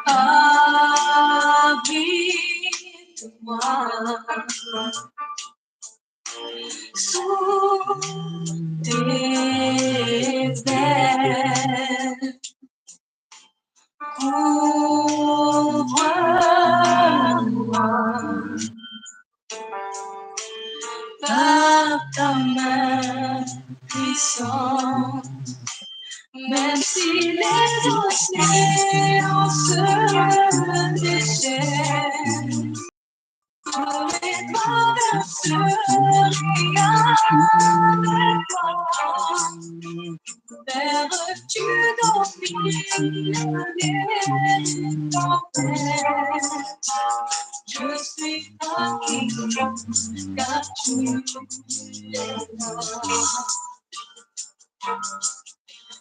Habite-moi sous tes ailes. Couvre-moi par ta main puissante. Même si les océans se déchaînent, je les traverserai avec toi. Père, tu domines les tempêtes. Je suis tranquille car tu es là.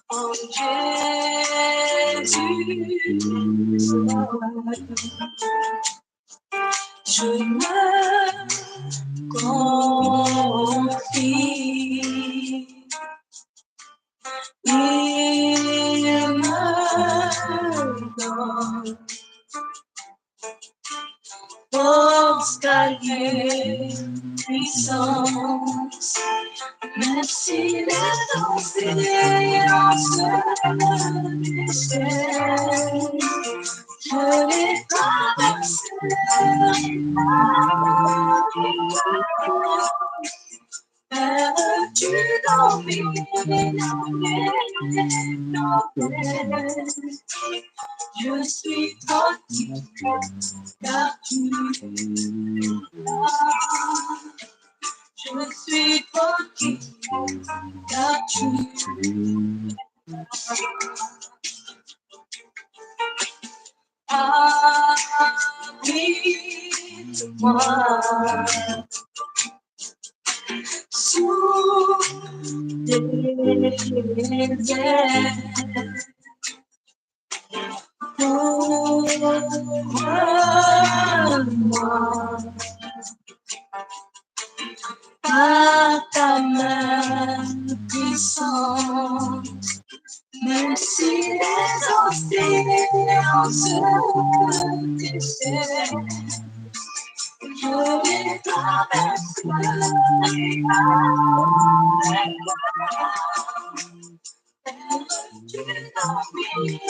En Jésus, je me confie. Il me donne force, calme, puissance. Même si les océans se déchaînent, je les traverserai avec toi. Père, tu domines les tempêtes. Je suis tranquille car tu es là. Je suis tranquille car tu es là. Habite-moi sous tes ailes. Couvre-moi par ta main puissante. Même si les océans se déchaînent, je les traverserai avec toi. Tu domines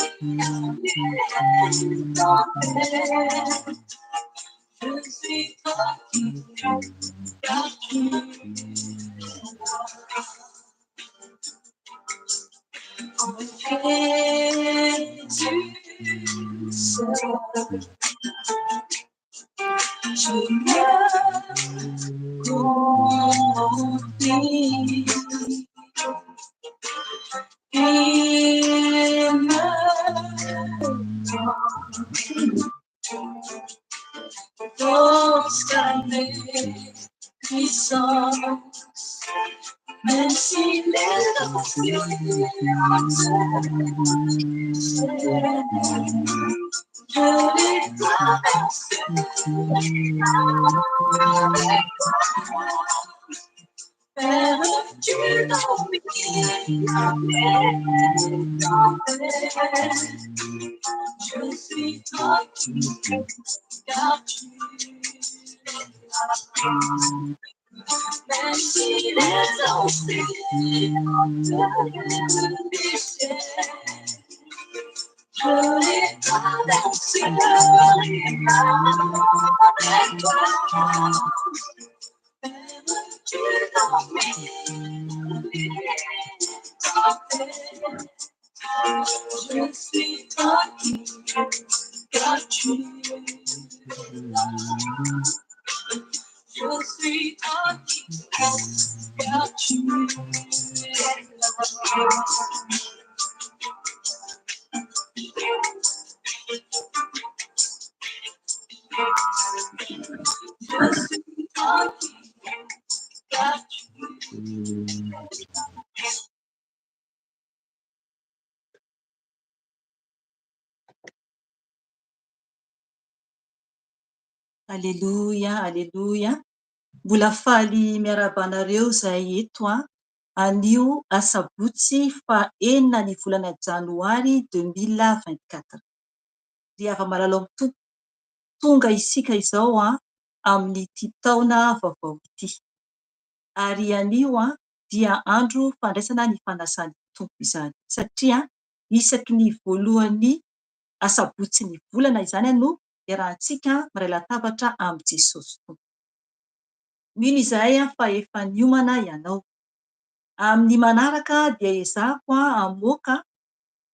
les tempêtes. Je suis tranquille car tu es là. En Jésus seul, je me confie. Il me donne force, calme, puissance. Même si les océans se déchaînent, je les traverserai avec toi. Père, tu domines les tempêtes. Je suis tranquille car tu es là. Même si les océans se déchaînent, je les traverserai avec toi. Père, tu domines les tempêtes. Je suis tranquille car tu es là. Je suis tranquille car tu es là. Je suis tranquille car tu es là. Aleloia, aleloia. Mbola faly miarahaba anareo izay eto an. Anio asabotsy faha enina ny volana janoary 2024. Ry hava-malala ao amin'ny Tompo, tonga isika izao amin'ity taona vaovao ity. Ary anio dia andro fandraisana ny fanasan'ny Tompo izany, satria isaky ny voalohan'ny asabotsy ny volana izany no iarahantsika miray latabatra amin'i Jesosy Tompo. Mino izahay fa efa niomana ianao. Amin'ny manaraka dia ezahako hamoaka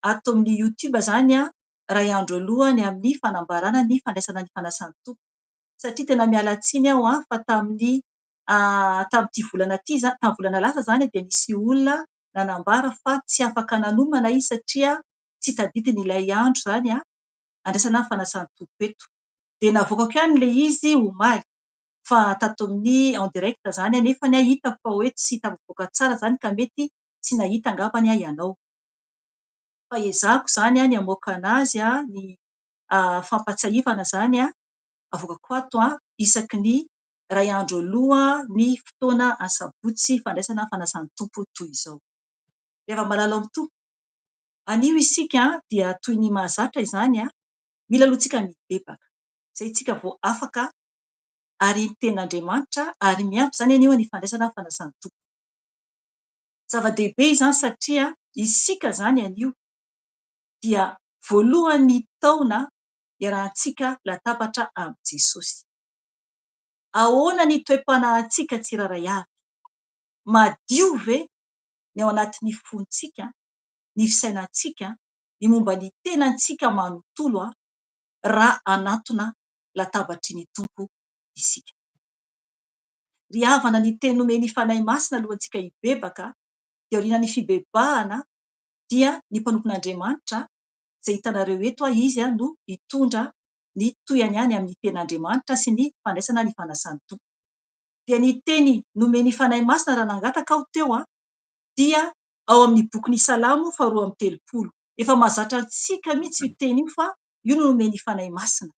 ato amin'ny youtube izany iray andro aloha ny amin'ny fanambarana ny fandraisana ny fanasan'ny Tompo. Satria tena miala tsiny aho fa tamin'ny tamin'ity volana ity izany, tamin'ny volana lasa izany dia nisy olona nanambara fa tsy afaka nanomana izy satria tsy tadidiny ilay andro izany handraisana ny fanasan'ny Tompo eto. Dia navoakako ihany ilay izy omaly. Fa tato amin'ny en direct zany anefany hitako fa hoe tsy tafavoaka tsara zany ka mety tsy nahita angambany ianao. Fa ezahako zany ny hamoaka anazy ny fampatsiahivana zany avoakako ato isaky ny iray andro aloha ny fotoana asabotsy fandraisana fanasan'ny Tompo toy izao. Rehefa malala ao amin'ny Tompo. Anio isika dia toy ny mahazatra izany, mila aloha tsika mibebaka. Izay tsika vao afaka ary ny tenin'Andriamanitra ary miampy izany anio ny fandraisana ny fanasan'ny Tompo. Zava-dehibe izany satria isika izany anio dia voalohan'ny taona iarahantsika latabatra amin'i Jesosy. Ahoana ny toe-panahintsika tsirairay avy? Madio ve ny ao anatin'ny fontsika, ny fisainantsika, ny momba ny tenantsika manontolo raha hanatona latabatry ny Tompo isika. Ry havana, ny teny nomen'ny Fanahy Masina alohantsika hibebaka, dia aorianan'ny fibebahana dia ny mpanompon'Andriamanitra izay hitanareo eto, izy no hitondra ny tohiny any amin'ny tenin'Andriamanitra sy ny fandraisana ny fanasan'ny Tompo. Dia ny teny nomen'ny Fanahy Masina raha nangataka aho teo dia ao amin'ny bokin'ny Salamo faharoa amby telopolo. Efa mahazatra antsika mihitsy io teny io fa io no nomen'ny Fanahy Masina.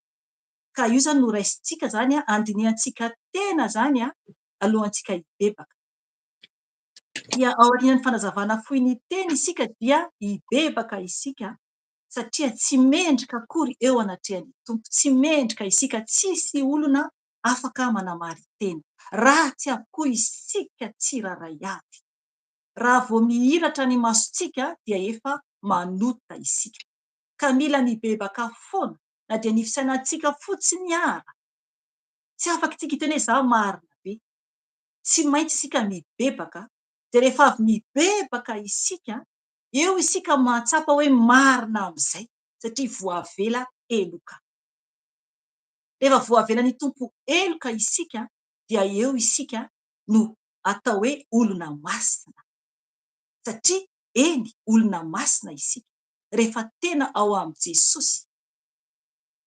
Ka io izany no raisintsika izany handinihantsika tena izany alohantsika hibebaka. Dia aorian'ny fanazavana fohy ny teny isika dia hibebaka isika satria tsy mendrika akory eo anatrehan'ny Tompo. Tsy mendrika isika, tsisy olona afaka manamarin-tena. Ratsy avokoa isika tsirairay avy. Raha vao mihiratra ny masontsika dia efa manota isika. Ka mila mibebaka foana na dia ny fisainantsika fotsiny ara. Tsy afaka isika hiteny hoe izaho marina be. Tsy maintsy isika mibebaka, dia rehefa avy mibebaka isika, eo isika mahatsapa hoe marina amin'izay satria voavela heloka. Rehefa voavelan'ny Tompo heloka isika dia eo isika no atao hoe olona masina. Satria eny, olona masina isika rehefa tena ao amin'i Jesosy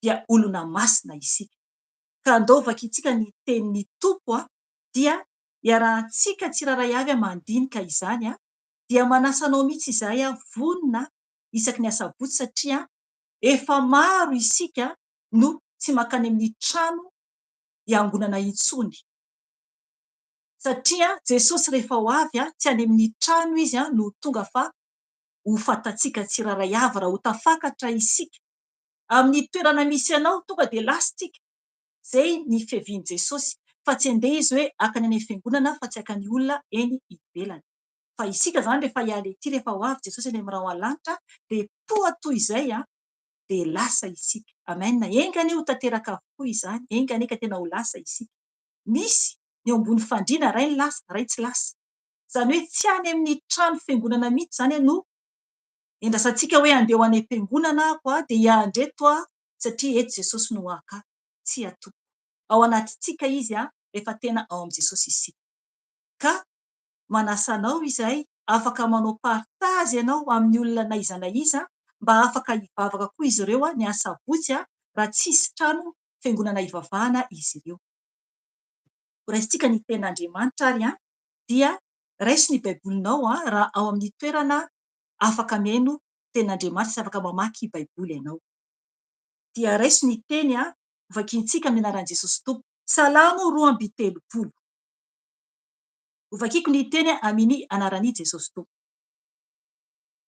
dia olona masina isika. Ka andao vakintsika ny tenin'ny Tompo dia iarahantsika tsirairay avy mandinika izany dia manasa anao mihitsy izahay vonona isaky ny asabotsy satria efa maro isika no tsy mankany amin'ny trano hiangonana intsony satria Jesosy rehefa ho avy tsy any amin'ny trano Izy no ho tonga fa ho fantatsika tsirairay avy raha ho tafakatra isika amin'ny toerana misy anao tonga dia lasa tsika zay ny fiavian'i Jesosy fa tsy andeha izy hoe hakany any amin'ny fiangonana fa tsy hakany olona eny ivelany fa isika zany rehefa hiala ety rehefa ho avy Jesosy any amin'ny rahona lanitra dia poa toy izay dia lasa isika. Amen. Enga anie ho tanteraka avokoa izany. Enga anie ka tena ho lasa isika. Misy ny eo ambony fandriana, ray ny lasa, ray tsy lasa. Izany hoe tsy any amin'ny trano fiangonana mihitsy izany no endrasantsika hoe andeha ho any am-piangonana aho dia hiandry eto aho satria eto Jesosy no haka ahy. Tsia tompoko. Ao anatintsika Izy rehefa tena ao amin'i Jesosy isika. Ka manasa anao izahay afaka manao partage ianao amin'ny olona na iza na iza mba afaka hivavaka koa izy ireo ny asabotsy raha tsisy trano fiangonana hivavahana izy ireo. Horaisintsika ny tenin'Andriamanitra ary dia raiso ny baibolinao raha ao amin'ny toerana afaka mihaino tenin'Andriamanitra sy afaka mamaky baiboly ianao. Dia raiso ny teny hovakintsika amin'ny anaran'i Jesosy Tompo. Salamo 32. Hovakiko ny teny amini anarani Jesosy Tompo.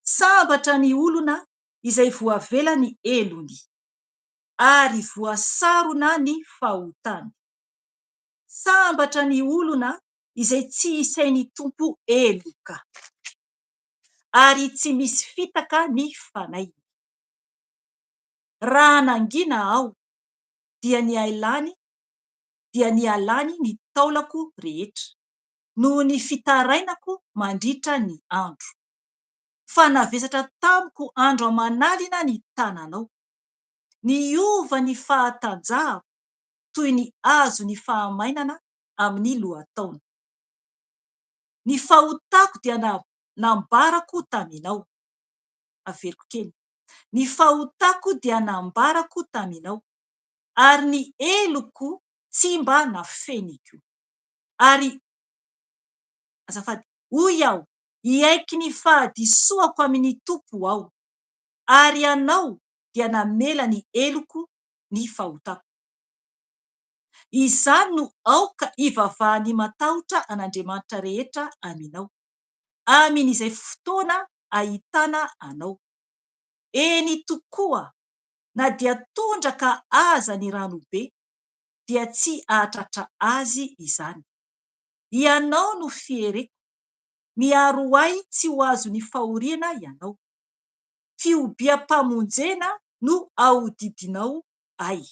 Sambatra ny olona izay voavela ny helony, ary voasarona ny fahotany. Sambatra ny olona izay tsy isain'ny Tompo heloka, ary tsy misy fitaka ny fanahiny. Raha nangina aho, dia niailany dia nialany ny taolako rehetra, noho ny fitarainako mandritra ny andro. Fa navesatra tamiko andro aman'alina ny tananao. Niova ny fahatanjahako toy ny hazo ny fahamainana amin'ny lohataona. Ny fahotako dia nambarako taminao. Averiko kely. Ny fahotako dia nambarako taminao, ary ny heloko tsy mba nafeniko. Ary, azafady, hoy aho, Hiaiky ny fahadisoako amin'ny Tompo aho, ary Ianao dia namela ny heloko ny fahotako. Izany no aoka hivavahan'ny matahotra an'Andriamanitra rehetra aminao, amin'izay fotoana ahitana anao. Eny tokoa, na dia tondraka aza ny ranobe, dia tsy hahatratra azy izany. Ianao no fiereko, miaro ahy tsy ho azon'ny fahoriana Ianao. Fihobiam-pamonjena no ahodidinao ahy.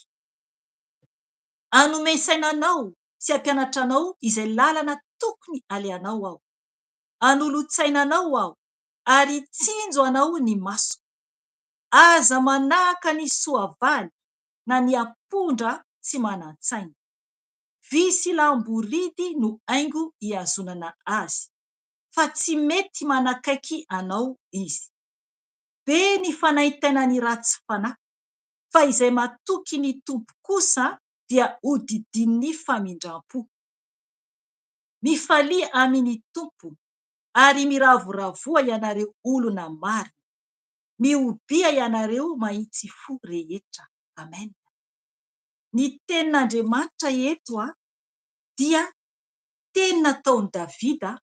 Hanome saina anao sy hampianatra anao izay lalana tokony alehanao aho. Hanolo-tsaina anao aho, ary hitsinjo anao ny masoko. Aza manahaka ny soavaly na ny ampondra tsy manan-tsaina. Vy sy lamboridy no haingo ihazonana azy, fa tsy mety manakaiky anao izy. Be ny fanaintainan'ny ratsy fanahy, fa izay matoky ny Tompo kosa dia hodidinin'ny famindram-po. Mifalia amin' ny Tompo, ary miravoravoa ianareo olona marina. Mihobia ianareo mahitsy fo rehetra. Amen. Ny tenin'Andriamanitra eto dia teny nataon'i Davida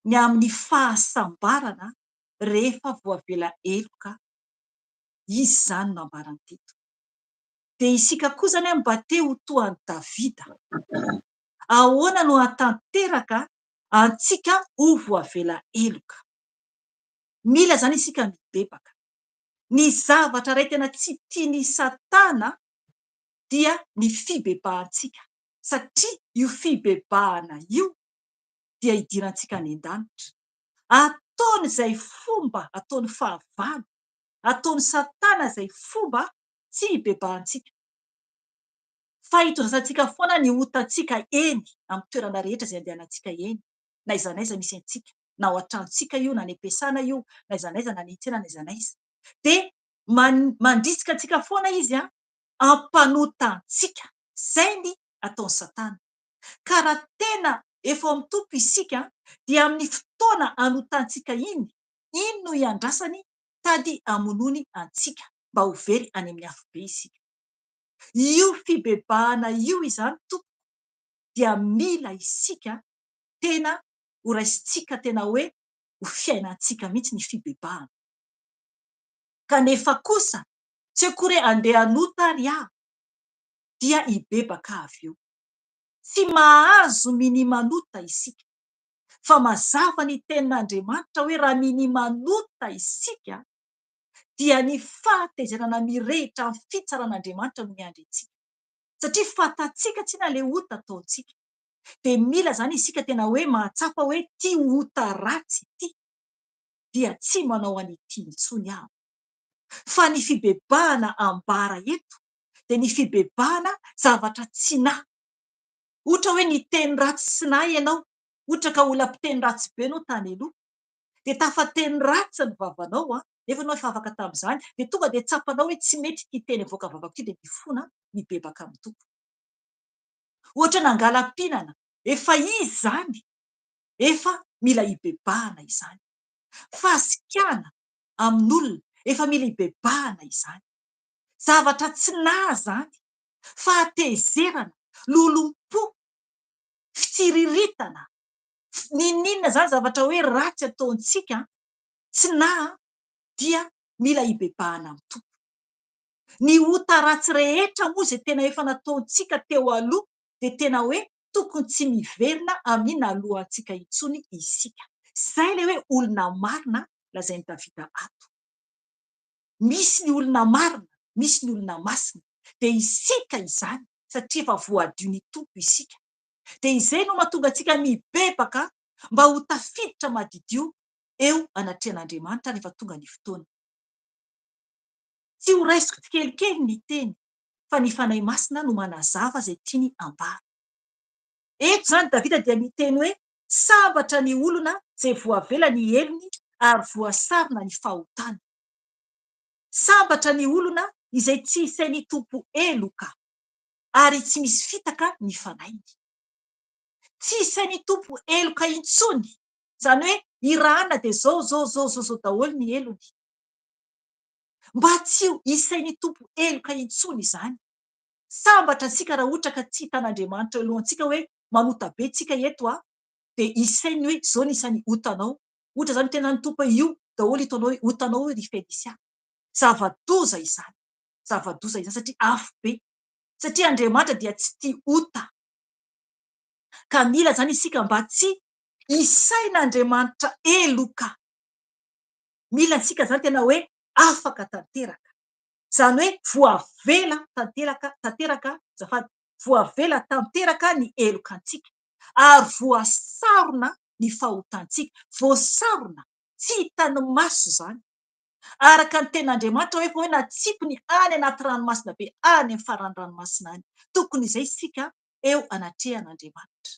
ny amin'ny fahasambarana rehefa voavela heloka izy izany no ambarany teto. Dia isika koa izany mba te ho toa an'i Davida. Ahoana no hahatanteraka antsika ho voavela heloka? Mila izany isika mibebaka. Ny zavatra iray tena tsy tian'i Satana dia ny fibebahantsika, satria io fibebahana io dia hidirantsika any an-danitra. Ataony izay fomba, ataony fahavalo, ataon'i Satana izay fomba tsy hibebahantsika. Fa hitondrasantsika foana ny otantsika eny amin'ny toerana rehetra izay andehanantsika eny, na aiza na aiza misy antsika, na ao an-tranontsika io, na any am-piasana io, na aiza na aiza, na any an-tsena, na aiza na aiza. Dia mandrisika antsika foana izy hampanota antsika. Izay ny ataon'i Satana. Ka raha tena efa ao amin'ny Tompo isika, dia amin'ny fotoana hanotantsika iny, iny no hiandrasany tady hamonoany antsika mba ho very any amin'ny afobe isika. Io fibebahana io izany tompoko dia mila isika tena ho raisintsika tena hoe ho fiainantsika mihitsy ny fibebahana. Kanefa kosa tsy akory hoe andeha hanota ary aho dia hibebaka avy eo. Tsy mahazo minia manota isika. Fa mazava ny tenin'Andriamanitra hoe raha minia manota isika dia ny fahatezerana mirehitra amin'ny fitsaran'Andriamanitra no miandry antsika. Satria fantatsika tsinona ilay ota ataontsika. Dia mila izany isika tena hoe mahatsapa hoe ity ota ratsy ity dia tsy manao an'ity intsony aho. Fa ny fibebahana ambara eto dia ny fibebahana zavatra tsy nahy. Ohatra hoe niteny ratsy tsy nahy ianao, ohatra ka olona mpiteny ratsy be ianao tany aloha, dia tafateny ratsy ny vavanao an, nefa ianao efa afaka tamin'izany, dia tonga dia tsapanao hoe tsy mety ity teny avoaka vavako ity dia mifona mibebaka amin'ny Tompo. Ohatra hoe nangalam-pihinana, efa izy izany, efa mila hibebahana izany. Fahasikana amin'olona, efa mila hibebahana izany. Zavatra tsy nahy izany, fahatezerana, lolompo, fitsiriritana. N'inon'inona izany zavatra hoe ratsy ataontsika, tsy na dia mila hibebahana amin'ny Tompo. Ny ota ratsy rehetra moa izay tena efa nataontsika teo aloha dia tena hoe tokony tsy miverina amin'ny naloantsika intsony isika. Izay ilay hoe olona marina lazain'i Davida ato. Misy ny olona marina, misy ny olona masina. Dia isika izany satria efa voadion'ny Tompo isika. Dia izay no mahatonga antsika mibebaka mba ho tafiditra madidio eo anatrehan'Andriamanitra rehefa tonga ny fotoana. Tsy ho raisiko tsikelikely ny teny fa ny Fanahy Masina no manazava izay tiany ambara. Eto izany Davida dia miteny hoe sambatra ny olona izay voavela ny helony ary voasarona ny fahotany. Sambatra ny olona izay tsy isain'ny Tompo heloka ary tsy misy fitaka ny fanahiny. Tsy isain'ny Tompo heloka intsony, izany hoe i Rahana dia zao zao zao zao zao daholo ny helony. Mba tsy ho isain'ny Tompo heloka intsony izany. Sambatra isika raha ohatra ka tsy hitan'Andriamanitra eo alohantsika hoe manota be tsika eto a, dia isainy hoe izao ny isan'ny otanao. Ohatra izany tena ny Tompo hoe io daholo hitanao hoe otanao io ry Felicia. Zava-doza izany. Zava-doza izany satria afo be. Satria Andriamanitra dia tsy tia ota. Ka mila izany isika mba tsy isain'Andriamanitra heloka. Mila antsika izany tena hoe afaka tanteraka. Izany hoe voavela tanteraka, tanteraka, azafady, voavela tanteraka ny heloka antsika ary voasarona ny fahotantsika. Voasarona, tsy hitan'ny maso izany. Araka ny tenin'Andriamanitra hoe efa hoe natsipiny any anaty ranomasina be, any amin'ny faran'ny ranomasina any. Tokony izay isika eo anatrehan'Andriamanitra.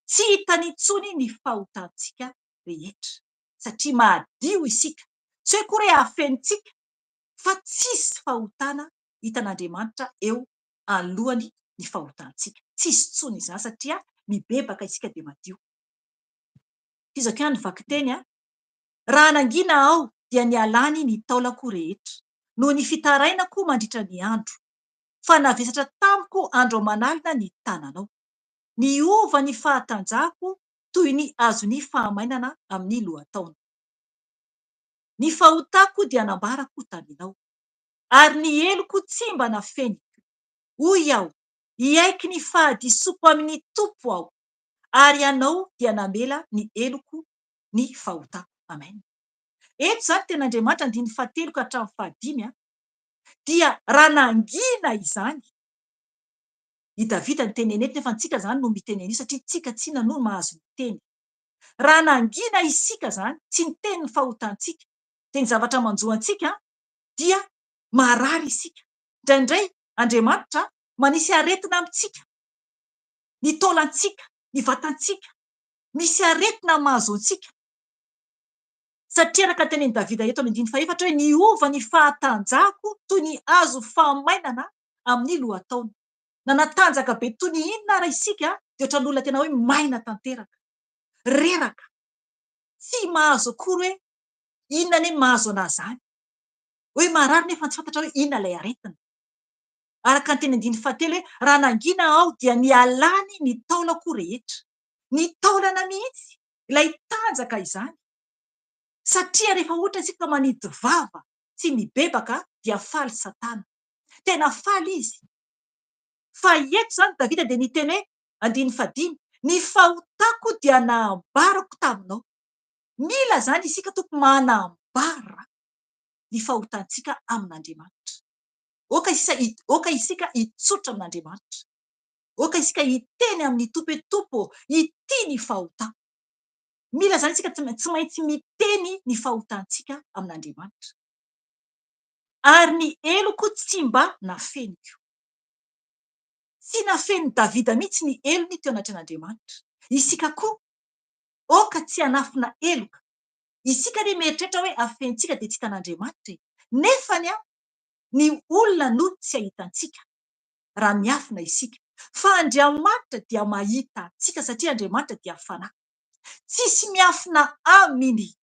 Tsy hitany intsony ny fahotantsika rehetra satria madio isika. Tsy hoe akory hoe afenintsika fa tsisy fahotana hitan'Andriamanitra eo anoloany ny fahotantsika. Tsisy intsony izany satria mibebaka isika dia madio. Tohizako ihany ny vakiteny a. Raha nangina aho dia nialany ny taolako rehetra, noho ny fitarainako mandritra ny andro. Fa navesatra tamiko andro aman'alina ny tananao. Niova ny fahatanjahako toy ny azon'ny fahamainana amin'ny lohataona. Ny fahotako dia nambarako taminao, ary ny heloko tsy mba nafeniko. Hoy aho, Hiaiky ny fahadisoako amin'ny Tompo aho, ary Ianao dia namela ny heloko ny fahotako. Amen. Eto izany tenin'Andriamanitra andininy fahatelo ka hatramin'ny fahadimy dia raha nangina izany i Davida niteneny eto nefa antsika izany no miteny an'io satria tsika tsinona no mahazo miteny. Raha nangina isika izany, tsy niteny ny fahotantsika, dia ny zavatra manjo antsika dia marary isika. Indraindray Andriamanitra manisy aretina amintsika, ny taolantsika, ny vatantsika, misy aretina mahazo antsika. Satria araka ny tenin'i Davida eto amin'ny andininy fahefatra hoe niova ny fahatanjahako toy ny hazo fahamainana amin'ny lohataona. Na natanjaka be toy ny inona ara isika dia ohatran'olona tena hoe maina tanteraka. Reraka. Tsy mahazo akory hoe inona anie ny mahazo anà izany. Hoe marary nefa tsy fantatra hoe inona ilay aretina. Araka ny teny andininy fahatelo hoe raha nangina aho dia nialany ny taolako rehetra. Ny taolana mihitsy ilay tanjaka izany. Satria rehefa ohatra isika manidy vava tsy mibebaka dia faly satana. Tena faly izy. Fa eto izany Davida dia niteny hoe, andininy fahadimy, ny fahotako dia nambarako taminao. Mila izany isika Tompo manambara ny fahotantsika amin'Andriamanitra. Aoka isika, aoka isika hitsotra amin'Andriamanitra. Aoka isika hiteny amin'ny Tompo hoe, Tompo ô, ity ny fahotako. Mila izany isika tsy maintsy miteny ny fahotantsika amin'Andriamanitra. Ary ny heloko tsy mba nafeniko. Tsy nafenin'i Davida mihitsy ny helony teo anatrehan'Andriamanitra. Isika koa, aoka tsy hanafina heloka. Isika anie mieritreritra hoe afenintsika dia tsy hitan'Andriamanitra e! Nefany an, ny olona no tsy hahita antsika raha miafina isika. Fa Andriamanitra dia mahita antsika satria Andriamanitra dia Fanahy. Tsisy miafina Aminy.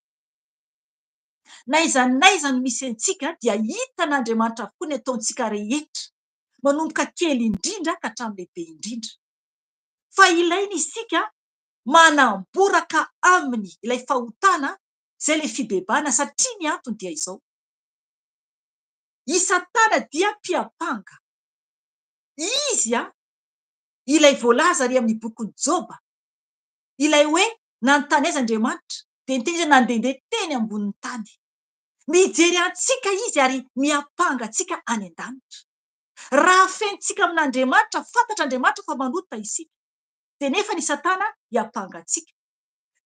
N'aiza n'aiza no misy antsika dia hitan'Andriamanitra avokoa ny ataontsika rehetra, manomboka kely indrindra ka hatramin'ny lehibe indrindra. Fa ilaina isika Manamboraka aminy ilay fahotana izay ilay fibebahana satria ny antony dia izao. I Satana dia mpiampanga. Izy ilay voalaza ary amin'ny bokin'i Joba, ilay hoe nanontany aiza Andriamanitra, dia niteny izy hoe nandehandeha teny ambonin'ny tany. Mijery antsika izy ary miampanga antsika any an-danitra. Raha fentsika amin'Andriamanitra, fantatr'Andriamanitra fa manota isika, dia nefa ny Satana hiampanga antsika.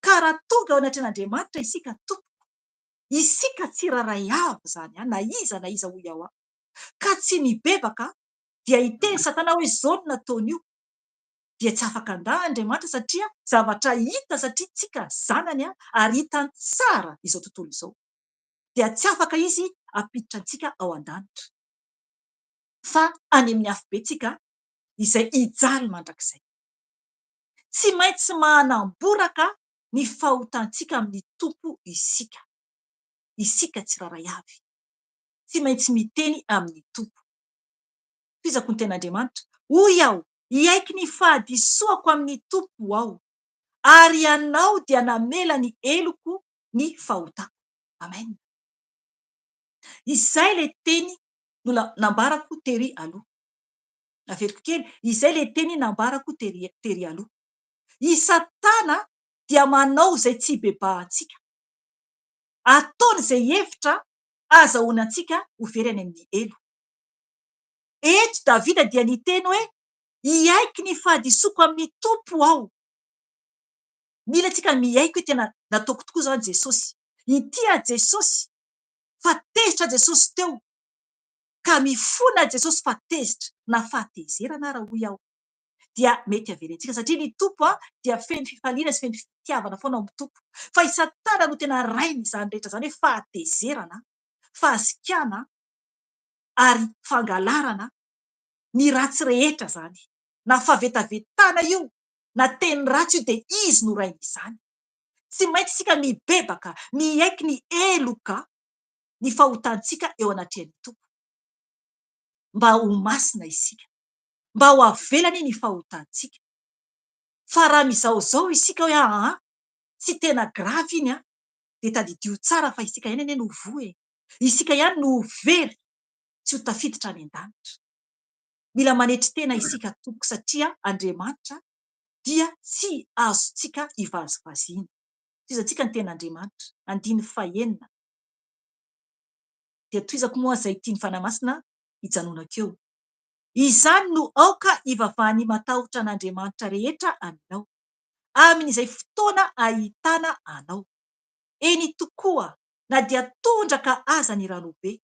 Ka raha tonga eo anatrehan'Andriamanitra isika tompoko, isika tsirairay avy izany an, na iza na iza hoy aho an, ka tsy nibebaka, dia hiteny Satana hoe izao no nataon'io, dia tsy afaka handà Andriamanitra satria zavatra hita satria tsika zanany ary hitany tsara izao tontolo izao. Dia tsy afaka izy hampiditra antsika ao an-danitra. Fa any amin'ny afobe tsika izay hijaly mandrakizay. Tsy maintsy manamboraka ny fahotantsika amin'ny Tompo isika. Isika tsirairay avy. Tsy maintsy miteny amin'ny Tompo. Tohizako ny tenin'Andriamanitra. Hoy aho, Hiaiky ny fahadisoako amin'ny Tompo aho, ary Ianao dia namela ny heloko ny fahotako. Amen. Izay ilay teny nambarako tery aloha. Averiko kely, izay ilay teny nambarako tery, tery aloha. I Satana dia manao izay tsy hibebahantsika. Ataony izay hevitra ahazahoana antsika ho very any amin'ny helo. Eto Davida dia niteny hoe, Hiaiky ny fahadisoako amin'ny Tompo aho. Mila antsika miaiky hoe tena nataoko tokoa izany Jesosy. Ity aho Jesosy fa tezitra Jesosy teo. Ka mifona Jesosy fa tezitra, na fahatezerana ara hoy aho, dia mety haverentsika satria ny Tompo dia feno fifaliana sy feno fitiavana foana ao amin'ny Tompo. Fa i Satana no tena rain'izany rehetra izany hoe fahatezerana, fahasikana, ary fangalarana ny ratsy rehetra izany, na fahavetavetana io na teny ratsy io dia izy no rain'izany. Tsy maintsy isika mibebaka, miaiky ny heloka, ny fahotantsika eo anatrehan'ny Tompo. Mba ho masina isika, mba ho avelany ny fahotantsika. Fa raha mizahozaho isika hoe aa, tsy tena grave iny an, dia tadidio tsara fa isika ihany anie no voa e. Isika ihany no ho very tsy ho tafiditra any an-danitra. Mila manetry tena isika tompoko satria Andriamanitra dia tsy azontsika ivazivaziana. Tohizantsika ny tenin'Andriamanitra, andininy fahenina. Dia tohizako moa izay tian'ny Fanahy Masina hijanonako eo. Izany no aoka hivavahan'ny matahotra an'Andriamanitra rehetra aminao, amin'izay fotoana ahitana anao. Eny tokoa, na dia tondraka aza ny ranobe,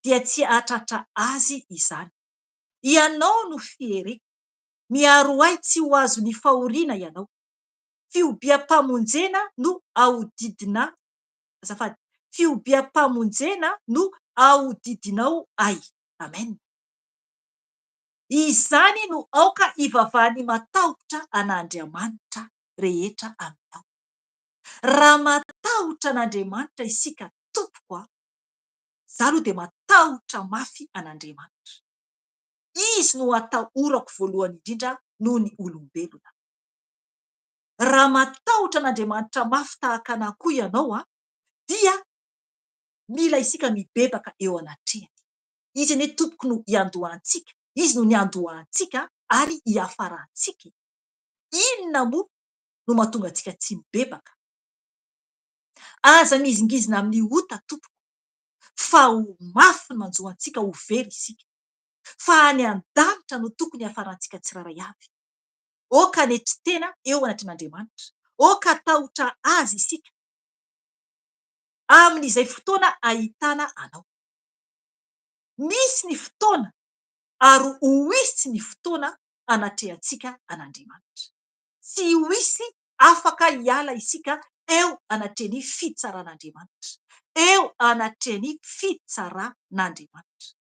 dia tsy hahatratra azy izany. Ianao no fiereko. Miaro ahy tsy ho azon'ny fahoriana Ianao. Fihobiam-pamonjena no ahodidina, azafady, fihobiam-pamonjena no ahodidinao ahy. Amen. Izany no aoka hivavahan'ny matahotra an'Andriamanitra rehetra aminao. Raha matahotra an'Andriamanitra isika tompoko a! Za aloha dia matahotra mafy an'Andriamanitra. Izy no atahorako voalohany indrindra noho ny olombelona. Raha matahotra an'Andriamanitra mafy tahaka anah koa ianao a, dia mila isika mibebaka eo anatrehany. Izy anie tompoko no iandohantsika, Izy no niandohantsika ary hiafarantsika e! Inona moa no mahatonga antsika tsy mibebaka. Aza mihizingizina amin'ny ota tompoko fa ho mafy ny manjo antsika ho very isika. Fa any an-danitra no tokony hiafarantsika tsirairay avy. Aoka hanetry tena eo anatrehan'Andriamanitra. Aoka hatahotra Azy isika amin'izay fotoana ahitana anao. Misy ny fotoana ary ho hisy ny fotoana hanatrehantsika an'Andriamanitra. Tsy ho hisy afaka hiala isika eo anatrehan'ny fitsaran'Andriamanitra. Eo anatrehan'ny fitsaran'Andriamanitra.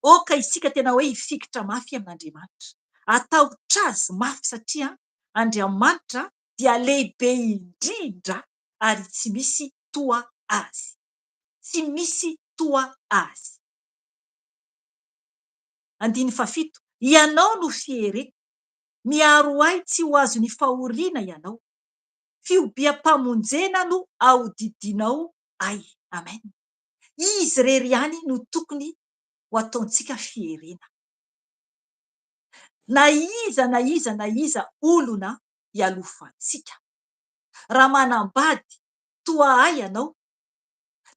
Aoka isika tena hoe hifikitra mafy amin'Andriamanitra. Hatahotra Azy mafy satria Andriamanitra dia lehibe indrindra ary tsy misy toa Azy. Tsy misy toa Azy. Andininy fahafito, Ianao no fiereko. Miaro ahy tsy ho azon'ny fahoriana Ianao. Fihobiam-pamonjena no ahodidinao ahy. Amen. Izy irery ihany no tokony ho ataontsika fierena. Na iza na iza na iza olona ialofantsika. Raha manambady toa ahy ianao,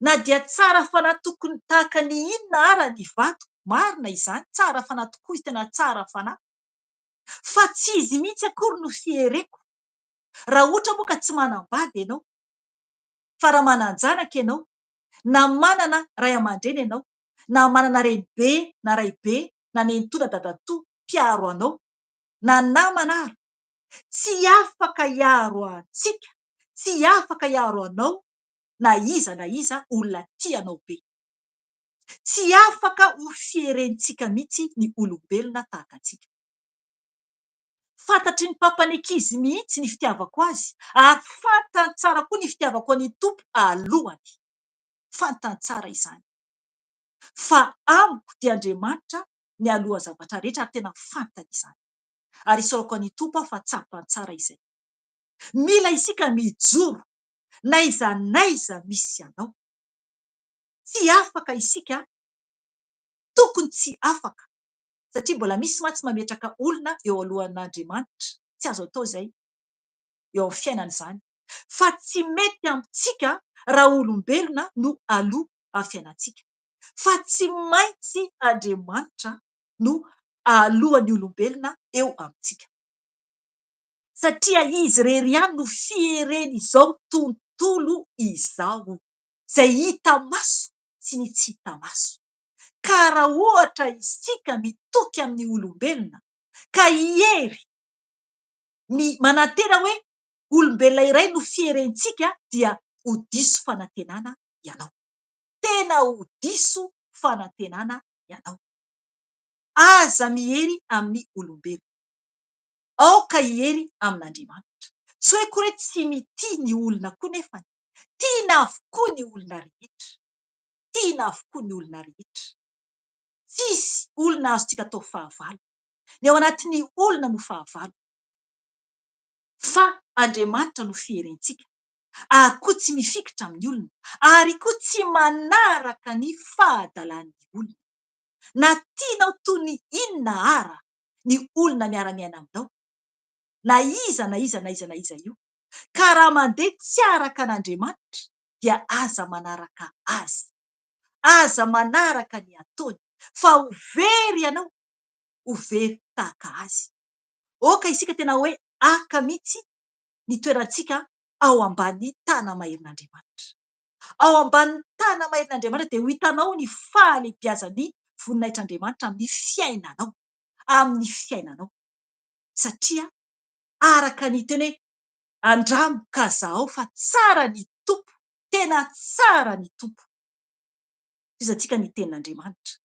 na dia tsara fanahy tokony tahaka ny inona ara ny vadiko, marina izany, tsara fanahy tokoa izy, tena tsara fanahy, fa tsy izy mihitsy akory no fiereko. Raha ohatra moa ka tsy manambady ianao, fa raha manan-janaka ianao, na manana ray aman-dreny ianao, na manana renibe na raibe na nenitoa na dadatoa mpiaro anao, na namana ara, tsy afaka hiaro antsika, tsy afaka hiaro anao na iza na iza olona tia anao be. Tsy afaka ho fierentsika mihitsy ny olombelona tahaka antsika. Fantatry ny papan'ny ankizy mihitsy ny fitiavako azy ary fantany tsara koa ny fitiavako an'i Tompo alohany. Fantany tsara izany. Fa amiko dia Andriamanitra nialoha zavatra rehetra ary tena fantany izany. Ary isaorako an'i Tompo aho fa tsapany tsara izay. Mila isika mijoro n'aiza n'aiza misy anao. Tsy afaka isika, tokony tsy afaka, satria mbola misy mantsy mametraka olona eo alohan'Andriamanitra, tsy azo atao izay eo amin'ny fiainana izany, fa tsy mety amintsika raha olombelona no aloha amin'ny fiainantsika, fa tsy maintsy Andriamanitra no alohan'ny olombelona eo amintsika. Satria Izy irery ihany no fieren'izao tontolo izao, izay hita maso sy ny tsy hita maso. Ka raha ohatra isika mitoky amin'ny olombelona, ka hiery, mi, manantena hoe olombelona iray no fierentsika dia ho diso fanantenana ianao. Tena ho diso fanantenana ianao. Aza miery amin'ny olombelona. Aoka hiery amin'Andriamanitra. Tsy hoe akory hoe tsy mitia ny olona koa nefany. Tiana avokoa ny olona rehetra. Tiana avokoa ny olona rehetra. Tsisy olona azontsika atao fahavalo. Ny ao anatin'ny olona no fahavalo. Fa Andriamanitra no fierentsika. Ary koa tsy mifikitra amin'ny olona. Ary koa tsy manaraka ny fahadalan'ny olona. Na tianao toy ny inona ara ny olona miara-miaina aminao, na iza na iza na iza na iza io, ka raha mandeha tsy araka an'Andriamanitra dia aza manaraka azy, aza manaraka ny ataony, fa ho very ianao, ho very tahaka azy. Aoka isika tena hoe haka mihitsy ny toerantsika ao ambany tana-maherin'Andriamanitra. Ao ambanin'ny tana-maherin'Andriamanitra dia ho hitanao ny fahalehibiazan'ny voninahitr'Andriamanitra amin'ny fiainanao. Amin'ny fiainanao. Satria araka ny teny hoe andramo ka zahao fa tsara ny Tompo, tena tsara ny Tompo. Tohizantsika ny tenin'Andriamanitra.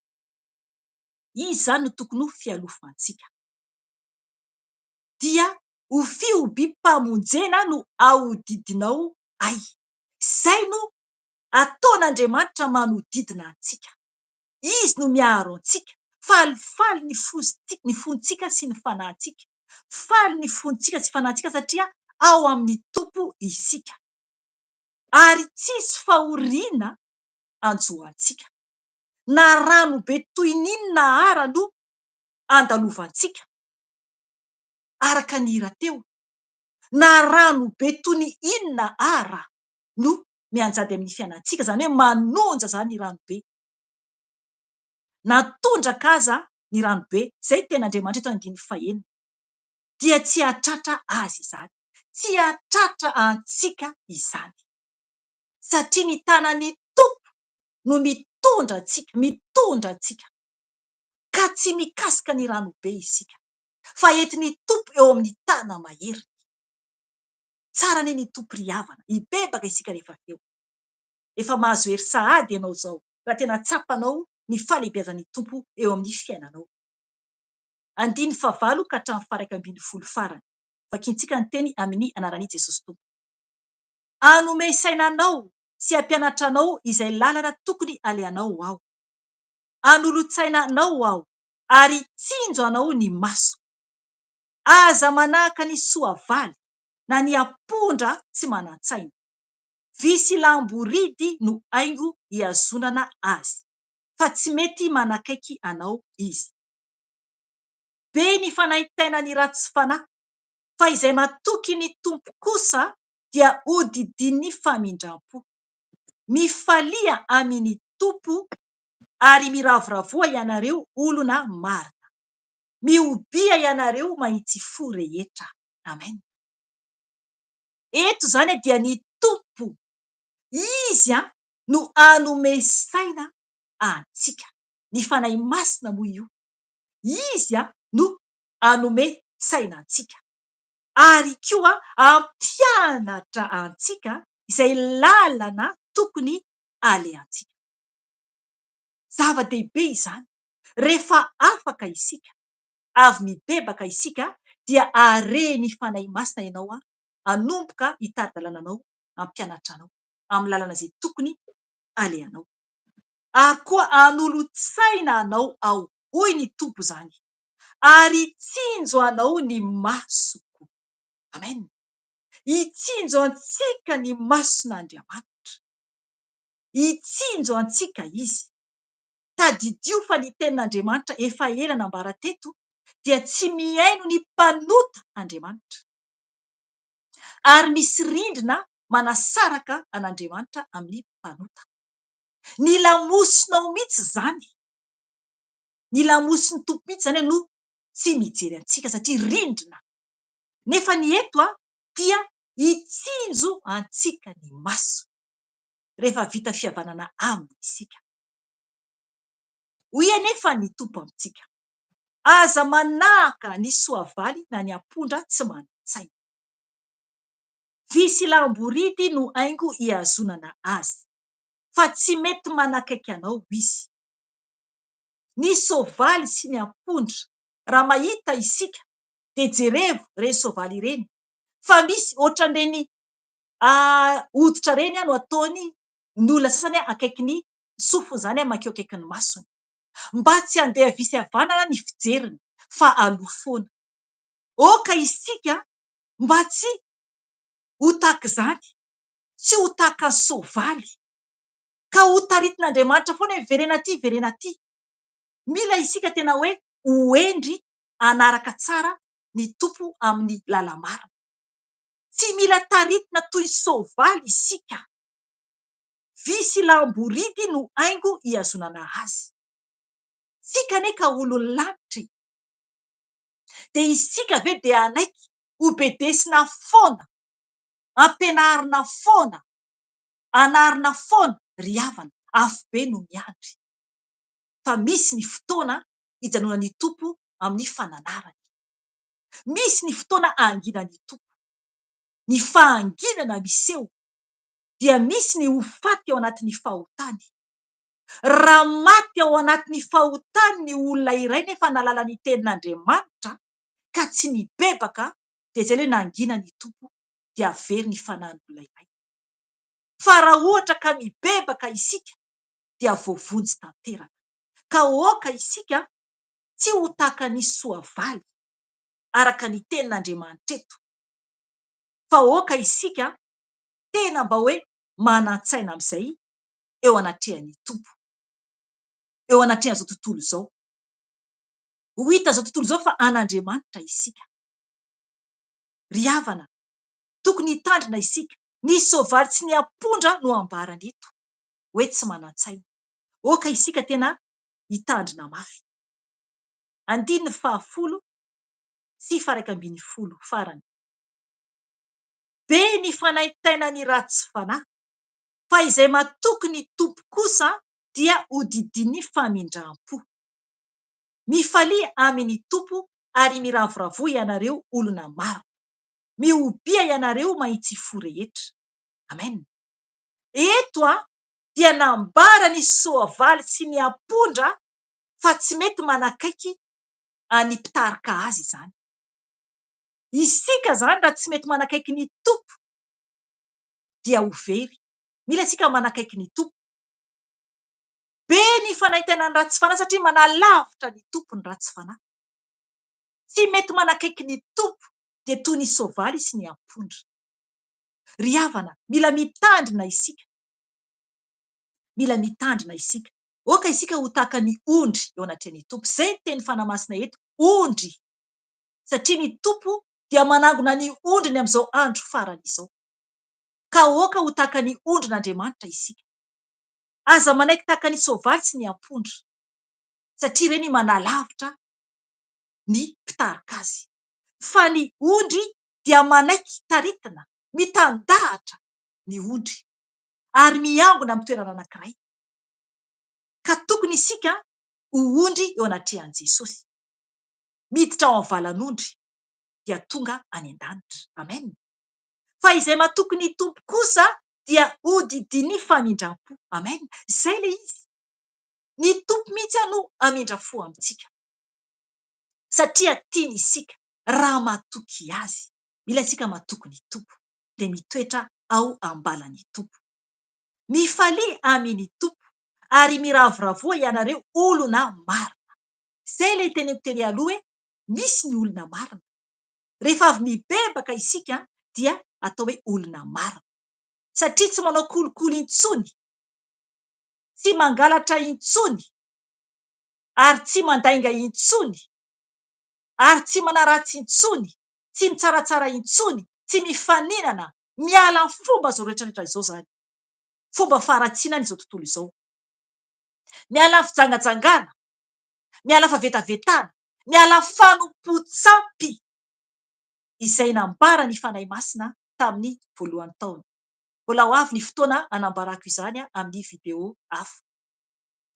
Izy izany no tokony ho fialofantsika. Dia ho fihobiam-pamonjena no ahodidinao ahy. Izay no ataon'Andriamanitra manodidina antsika. Izy no miaro antsika. Falifaly ny ny fontsika sy ny fanahintsika. Faly ny fontsika sy fanahintsika satria ao amin'ny Tompo isika. Ary tsisy fahoriana hanjo antsika. Na rano be toy ny inona ara no andalovantsika, araka ny hira teo, na rano be toy ny inona ara no mianjady amin'ny fiainantsika, izany hoe manonja izany ny rano be, na tondraka aza ny rano be, izay ny tenin'Andriamanitra eto andininy fahenina, dia tsy hahatratra azy izany, tsy hahatratra antsika izany, satria ny tanan'ny Tompo no mitondra antsika, mitondra antsika, ka tsy mikasika ny rano be isika. Fa entin'ny Tompo eo amin'ny tana-maheriny. Tsara anie ny Tompo ry havana, hibebaka isika rehefa avy eo. Efa mahazo hery sahady ianao izao raha tena tsapanao ny fahalehibiazan'ny Tompo eo amin'ny fiainanao. Andininy fahavalo ka hatramin'ny faha-11 farany. Vakintsika ny teny amin'ny anaran'i Jesosy Tompo. Hanome saina anao sy hampianatra anao izay lalana tokony alehanao Aho. Hanolo-tsaina anao Aho ary hitsinjo anao ny masoko. Aza manahaka ny soavaly na ny ampondra tsy manan-tsaina. Vy sy lamboridy no haingo hihazonana azy, fa tsy mety manakaiky anao izy. Be ny fanaintainan'ny ratsy fanahy, fa izay matoky ny Tompo kosa dia hodidin'ny famindram-po. Mifalia amin'ny Tompo ary miravoravoa ianareo olona marina. Mihobia ianareo mahitsy fo rehetra. Amen. Eto izany dia ny Tompo, Izy no hanome saina antsika. Ny Fanahy Masina moa io. Izy no hanome saina antsika. Ary koa hampianatra antsika izay lalana tokony alehantsika. Zava-dehibe izany. Rehefa afaka isika, avy mibebaka isika, dia hare ny Fanahy Masina ianao hanomboka hitari-dalana anao, hampianatra anao amin'ny lalana izay tokony alehanao. Ary koa hanolo-tsaina anao aho, hoy ny Tompo izany, ary hitsinjo anao ny masoko. Amen. Hitsinjo antsika ny mason'Andriamanitra. Hitsinjo antsika Izy. Tadidio fa ny tenin'Andriamanitra efa ela nambara teto dia tsy mihaino ny mpanota Andriamanitra. Ary misy rindrina manasaraka an'Andriamanitra amin'ny mpanota. Ny lamosinao mihitsy izany, ny lamosin'ny Tompo mihitsy izany no tsy mijery antsika satria rindrina. Nefa ny eto dia hitsinjo antsika ny masony rehefa vita fihavanana aminy isika. Hoy anefa ny Tompo amintsika, Aza manahaka ny soavaly na ny ampondra tsy manan-tsaina. Vy sy lamboridy no haingo ihazonana azy, fa tsy mety manakaiky anao izy. Ny soavaly sy ny ampondra, raha mahita isika, dia jerevo ireny soavaly ireny, fa misy ohatran'ireny hoditra ireny no ataony ny olona sasany akaikin'ny sofiny izany mankeo akaikin'ny masony. Mba tsy handeha havia sy havanana ny fijeriny fa aloha foana. Aoka isika mba tsy ho tahaka izany, tsy ho tahaka ny soavaly, ka ho taritin'Andriamanitra foana hoe miverena aty, miverena aty. Mila isika tena hoe ho hendry hanaraka tsara ny Tompo amin'ny lala-marina. Tsy mila taritina toy ny soavaly isika. Vy sy lamboridy no haingo ihazonana azy. Tsika anie ka olon'ny lanitra e! Dia isika ve dia hanaiky ho bedesina foana, ampianarina foana, anarina foana ry havana, afobe no miandry. Fa misy ny fotoana hijanonan'ny Tompo amin'ny fananarany. Misy ny fotoana hanginan'ny Tompo. Ny fahanginana miseho dia misy ny ho faty ao anatin'ny fahotany. Raha maty ao anatin'ny fahotany ny olona iray nefa nahalala ny tenin'Andriamanitra ka tsy nibebaka dia izay ilay hoe nangina ny Tompo dia very ny fanahin'olona iray. Fa raha ohatra ka mibebaka isika dia voavonjy tanteraka. Ka aoka isika tsy ho tahaka ny soavaly araka ny tenin'Andriamanitra eto fa aoka isika tena mba hoe manan-tsaina amin'izay eo anatrehan'ny Tompo, eo anatrehan'izao tontolo izao. Ho hitan'izao tontolo izao fa an'Andriamanitra isika. Ry havana, tokony hitandrina isika. Ny soavaly tsy ny ampondra no ambarany eto, hoe tsy manan-tsaina. Aoka isika tena hitandrina mafy. Andininy fahafolo sy faha-iraika ambin'ny folo farany. Be ny fanaintainan'ny ratsy fanahy, fa izay matoky ny Tompo kosa dia hodidin'ny famindram-po. Mifalia amin'ny Tompo ary miravoravoa ianareo olona marina. Mihobia ianareo mahitsy fo rehetra. Amen. Eto dia nambara ny soavaly sy ny ampondra fa tsy mety manakaiky an'ny mpitarika azy izany. Isika izany raha tsy mety manakaiky ny Tompo dia ho very. Mila isika manakaiky ny Tompo. Be ny fanaintainan'ny ratsy fanahy satria manalavitra ny Tompo ny ratsy fanahy. Tsy mety manakaiky ny Tompo dia toy ny soavaly sy ny ampondra. Ry havana, mila mitandrina isika. Mila mitandrina isika. Aoka isika ho tahaka ny ondry eo anatrehan'ny Tompo. Izay ny teny Fanahy Masina eto, ondry. Satria ny Tompo dia manangona ny ondriny amin'izao andro farany izao. Ka aoka ho tahaka ny ondrin'Andriamanitra isika. Aza manaiky tahaka ny soavaly sy ny ampondra. Satria ireny manalavitra ny mpitarika azy. Fa ny ondry dia manaiky taritina, mitandahatra ny ondry, ary miangona amin'ny toerana anankiray. Ka tokony isika ho ondry eo anatrehan'i Jesosy. Miditra ao amin'ny valan'ondry dia tonga any an-danitra. Amen. Fa izay matoky ny Tompo kosa dia hodidin'ny famindram-po. Amen. Izay ilay izy. Ny Tompo mihitsy no hamindra fo amintsika. Satria tiany isika raha matoky Azy. Mila isika matoky ny Tompo dia mitoetra ao am-balan'ny Tompo. Mifalia amin' ny Tompo ary miravoravoa ianareo olona marina. Izay ilay teneniko tery aloha hoe misy ny olona marina. Rehefa avy mibebaka isika dia atao hoe olona marina. Satria tsy manao kolikoly intsony, tsy mangalatra intsony, ary tsy mandainga intsony, ary tsy manaratsy intsony, tsy mitsaratsara intsony, tsy mifaninana, miala amin'ny fomba izao rehetra rehetra izao izany. Fomba faharatsiana izao tontolo izao. Miala amin'ny fijangajangana, miala fahavetavetana, miala fanompoan-tsampy izay nambaran'ny Fanahy Masina tamin'ny voalohan'ny taona. Mbola ho avy ny fotoana hanambarako izany amin'ny video hafa.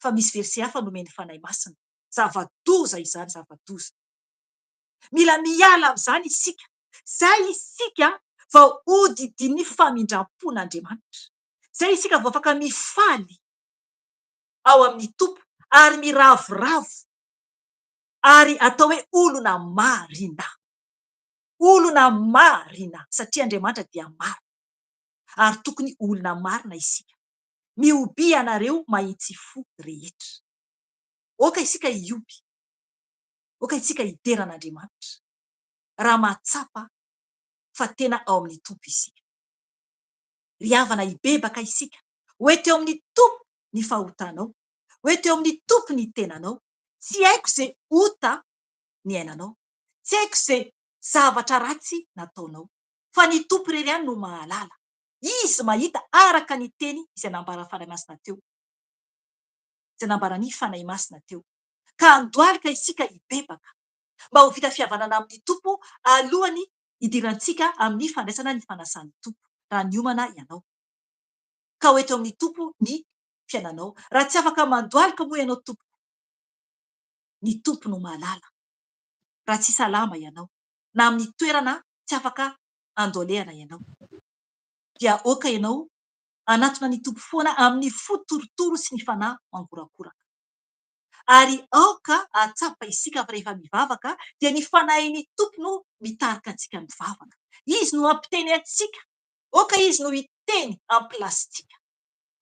Fa misy verset hafa nomen'ny Fanahy Masina. Zava-doza izany, zava-doza. Mila miala amin'izany isika. Izay isika vao hodidin'ny famindram-pon'Andriamanitra. Izay isika vao afaka mifaly ao amin'ny Tompo ary miravoravo ary atao hoe olona marina. Olona marina satria Andriamanitra dia marina ary tokony olona marina isika. Mihobia ianareo mahitsy fo rehetra. Aoka isika hioby. Aoka isika hidera an'Andriamanitra raha mahatsapa fa tena ao amin'ny Tompo isika. Ry havana hibebaka isika. Ho eto eo amin'ny Tompo ny fahotanao. Ho eto eo amin'ny Tompo ny tenanao. Tsy haiko izay ota niainanao. Tsy haiko izay zavatra ratsy nataonao. Fa ny Tompo irery ihany no mahalala. Izy mahita araka ny teny izay nambaran'ny Fanahy Masina teo. Izay nambaran'ny Fanahy Masina teo. Ka andohalika isika hibebaka. Mba ho vita fihavanana amin'ny Tompo alohan'ny hidirantsika amin'ny fandraisana ny fanasan'ny Tompo. Raha niomana ianao. Ka ho eto amin'ny Tompo ny fiainanao. Raha tsy afaka mandohalika moa ianao tompoko. Ny Tompo no mahalala. Raha tsy salama ianao. Na amin'ny toerana tsy afaka andohalehana ianao. Dia aoka ianao hanatona ny Tompo foana amin'ny fo torotoro sy ny fanahy mangorakoraka. Ary aoka hahatsapa isika fa rehefa mivavaka dia ny Fanahin'ny Tompo no mitarika antsika mivavaka. Izy no hampiteny antsika. Aoka Izy no hiteny amin'ny pilasintsika.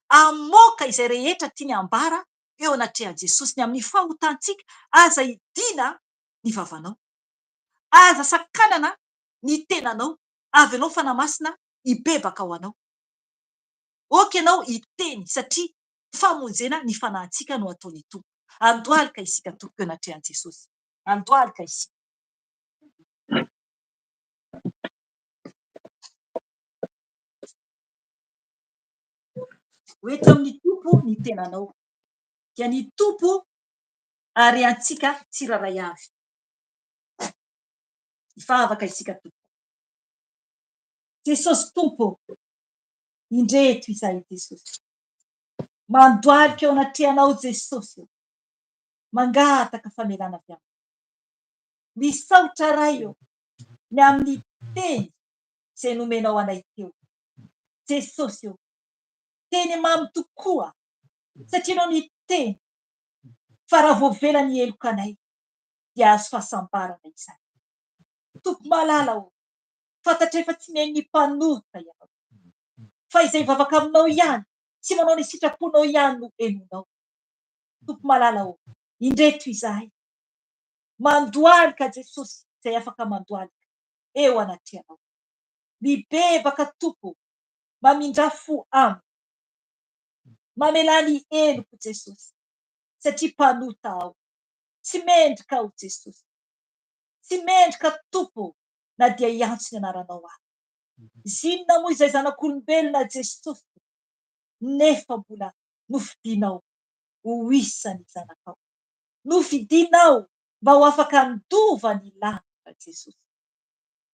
Hamoaka izay rehetra tiany hambara eo anatrehan'i Jesosy ny amin'ny fahotantsika. Aza hidiana ny vavanao. Aza sakanana ny tenanao. Avelao ny Fanahy Masina hibebaka ho anao. Aoka ianao hiteny satria famonjena ny fanahintsika no ataon'ny Tompo. Andohalika isika tompoko eo anatrehan'i Jesosy. Andohalika isika. Ho eto amin'ny Tompo ny tenanao. Dia ny Tompo ary antsika tsirairay avy. Hivavaka isika tompoko. Jesosy Tompo ô, indreto izahay Jesosy. Mandohalika eo anatrehanao Jesosy ô. Mangataka famelana avy aminao. Misaotra Ray ô, ny amin'ny teny izay nomenao anay teo. Jesosy ô, teny mamy tokoa satria Ianao niteny fa raha voavela ny heloka anay dia azo fahasambarana izany. Tompo malala ô, fantatray fa tsy mihaino ny mpanota Ianao, fa izay mivavaka aminao ihany sy manao ny sitraponao ihany no henoinao. Tompo malala ô, indreto izahay, mandohalika Jesosy. izay afaka mandohalika eo anatrehanao. Mibebaka Tompo, mamindrà fo amiko. Mamelà ny heloko Jesosy, satria mpanota aho. Tsy mendrika aho Jesosy. Tsy mendrika Tompo na dia hiantso ny anaranao aho. Zinona moa izay zanak'olombelona Jesosy nefa mbola nofidinao ho isan'ny zanakao. Nofidinao mba ho afaka handova ny lanitra Jesosy.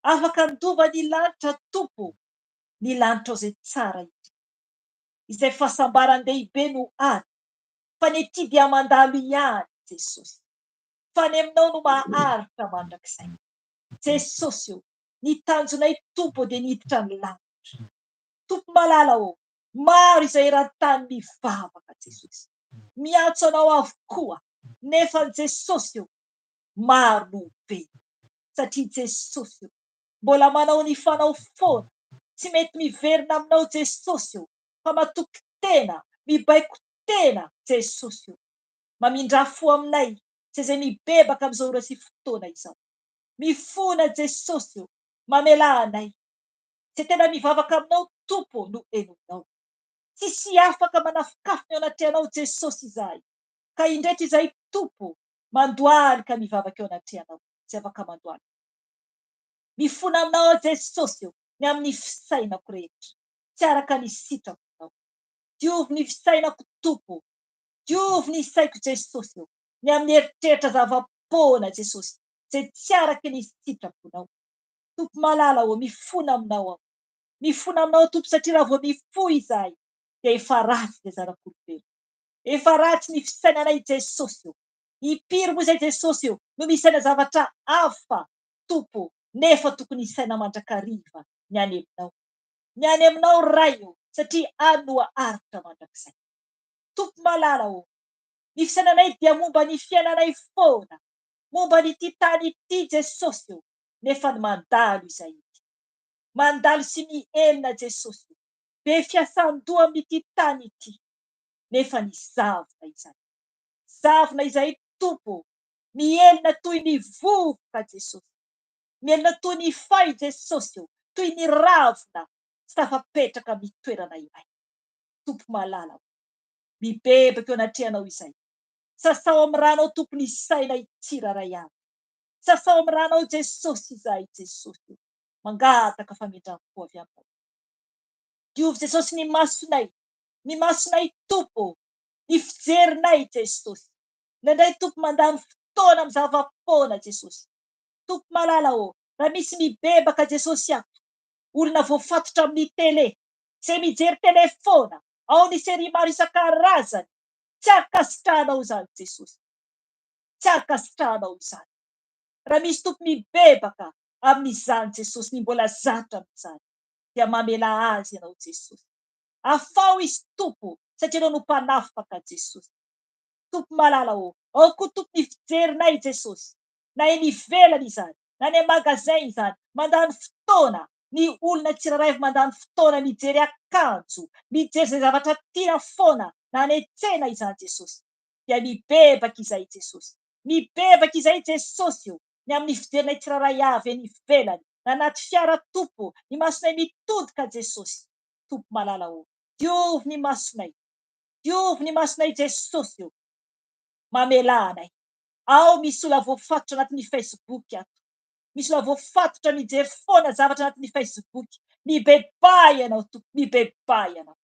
Afaka handova ny lanitra Tompo, ny lanitrao izay tsara indrindra. Izay fahasambaran-dehibe no any, fa ny ety dia mandalo ihany Jesosy. Fa any aminao no maharitra mandrakizay. Jesosy ô, ny tanjonay Tompo dia ny hiditra ny lanitra. Tompo malala ô, maro izay eran-tany mivavaka Jesosy. Miantso anao avokoa, nefa ny Jesosy ô, maro no ho very. Satria Jesosy ô, mbola manao ny fanao foana, tsy mety miverina aminao Jesosy ô, fa matoky tena, mibaiko tena Jesosy ô. Mamindrà fo aminay sy izay mibebaka amin'izao ora sy fotoana izao. Mifona Jesosy ô, mamelà anay. Izay tena mivavaka aminao Tompo no henoinao. Tsisy afaka manafikafina eo anatrehanao Jesosy izahay. Ka indreto izahay Tompo mandohalika mivavaka eo anatrehanao. Tsy afaka mandohalika. Mifona aminao aho Jesosy ô, ny amin'ny fisainako rehetra. Tsy araka ny sitraponao. Diovy ny fisainako Tompo. Diovy ny saiko Jesosy ô, ny amin'ny eritreritra zava-poana Jesosy, izay tsy araky ny sitraponao. Tompo malala ô, mifona aminao aho. Mifona aminao Tompo satria raha vao mifoha izahay dia efa ratsy ilay zanak'olombelona. Efa ratsy ny fisainanay Jesosy ô. Impiry moa izay Jesosy ô no misaina zavatra hafa Tompo nefa tokony hisaina mandrakariva ny any aminao. Ny any aminao Ray ô satria any no haharitra mandrakizay. Tompo malala ô, ny fisainanay dia momba ny fiainanay foana, momba an'ity tany ity Jesosy ô, nefa ny mandalo izay ity. Mandalo sy mihelina Jesosy ô, be fiasan-doha amin'ity tany ity, nefa ny zavona izay. Zavona izay Tompo ô, mihelina toy ny vovoka Jesosy, mihelina toy ny fay Jesosy ô, toy ny ravina tsy tafapetraka amin'ny toerana iray. Tompo malala ô. Mibebaka eo anatrehanao izay. Sasao amin'ny ranao Tompo ny sainay tsirairay avy. Sasao amin'ny ranao Jesosy izahay Jesosy ô. Mangataka famindram-po avy aminao. Diovy Jesosy ny masonay, ny masonay Tompo ô, ny fijerinay Jesosy. Indraindray Tompo mandany fotoana amin'ny zava-poana Jesosy. Tompo malala ô, raha misy mibebaka Jesosy ato, olona voafatotra amin'ny télé, Izay mijery télé foana, ao ny série maro isan-karazany, tsy ankasitrahanao izany Jesosy. Tsy ankasitrahanao izany. Raha misy Tompo mibebaka amin'izany Jesosy, ny mbola zatra amin'izany, dia mamelà azy Ianao Jesosy. Afaho izy Tompo, satria Ianao no mpanafaka Jesosy. Tompo malala ô, ao koa Tompo ny fijerinay Jesosy, na eny ivelany izany, na any am-magasin izany, mandany fotoana ny olona tsirairay avy mandany fotoana mijery akanjo, mijery izay zavatra tiana foana na any an-tsena izany Jesosy dia mibebaka izahay Jesosy. Mibebaka izahay Jesosy o, ny amin'ny fijerinay tsirairay avy eny ivelany na anaty fiara Tompo, ny masonay mitodika Jesosy. Tompo malala o, diovy ny masonay, diovy ny masonay Jesosy o, mamelà anay. Ao misy olona voafatotra anatin'ny Facebook ato. Misy olona voafatotra mijery foana zavatra anatin'ny Facebook. Mibebaha ianao tompoko, mibebaha ianao.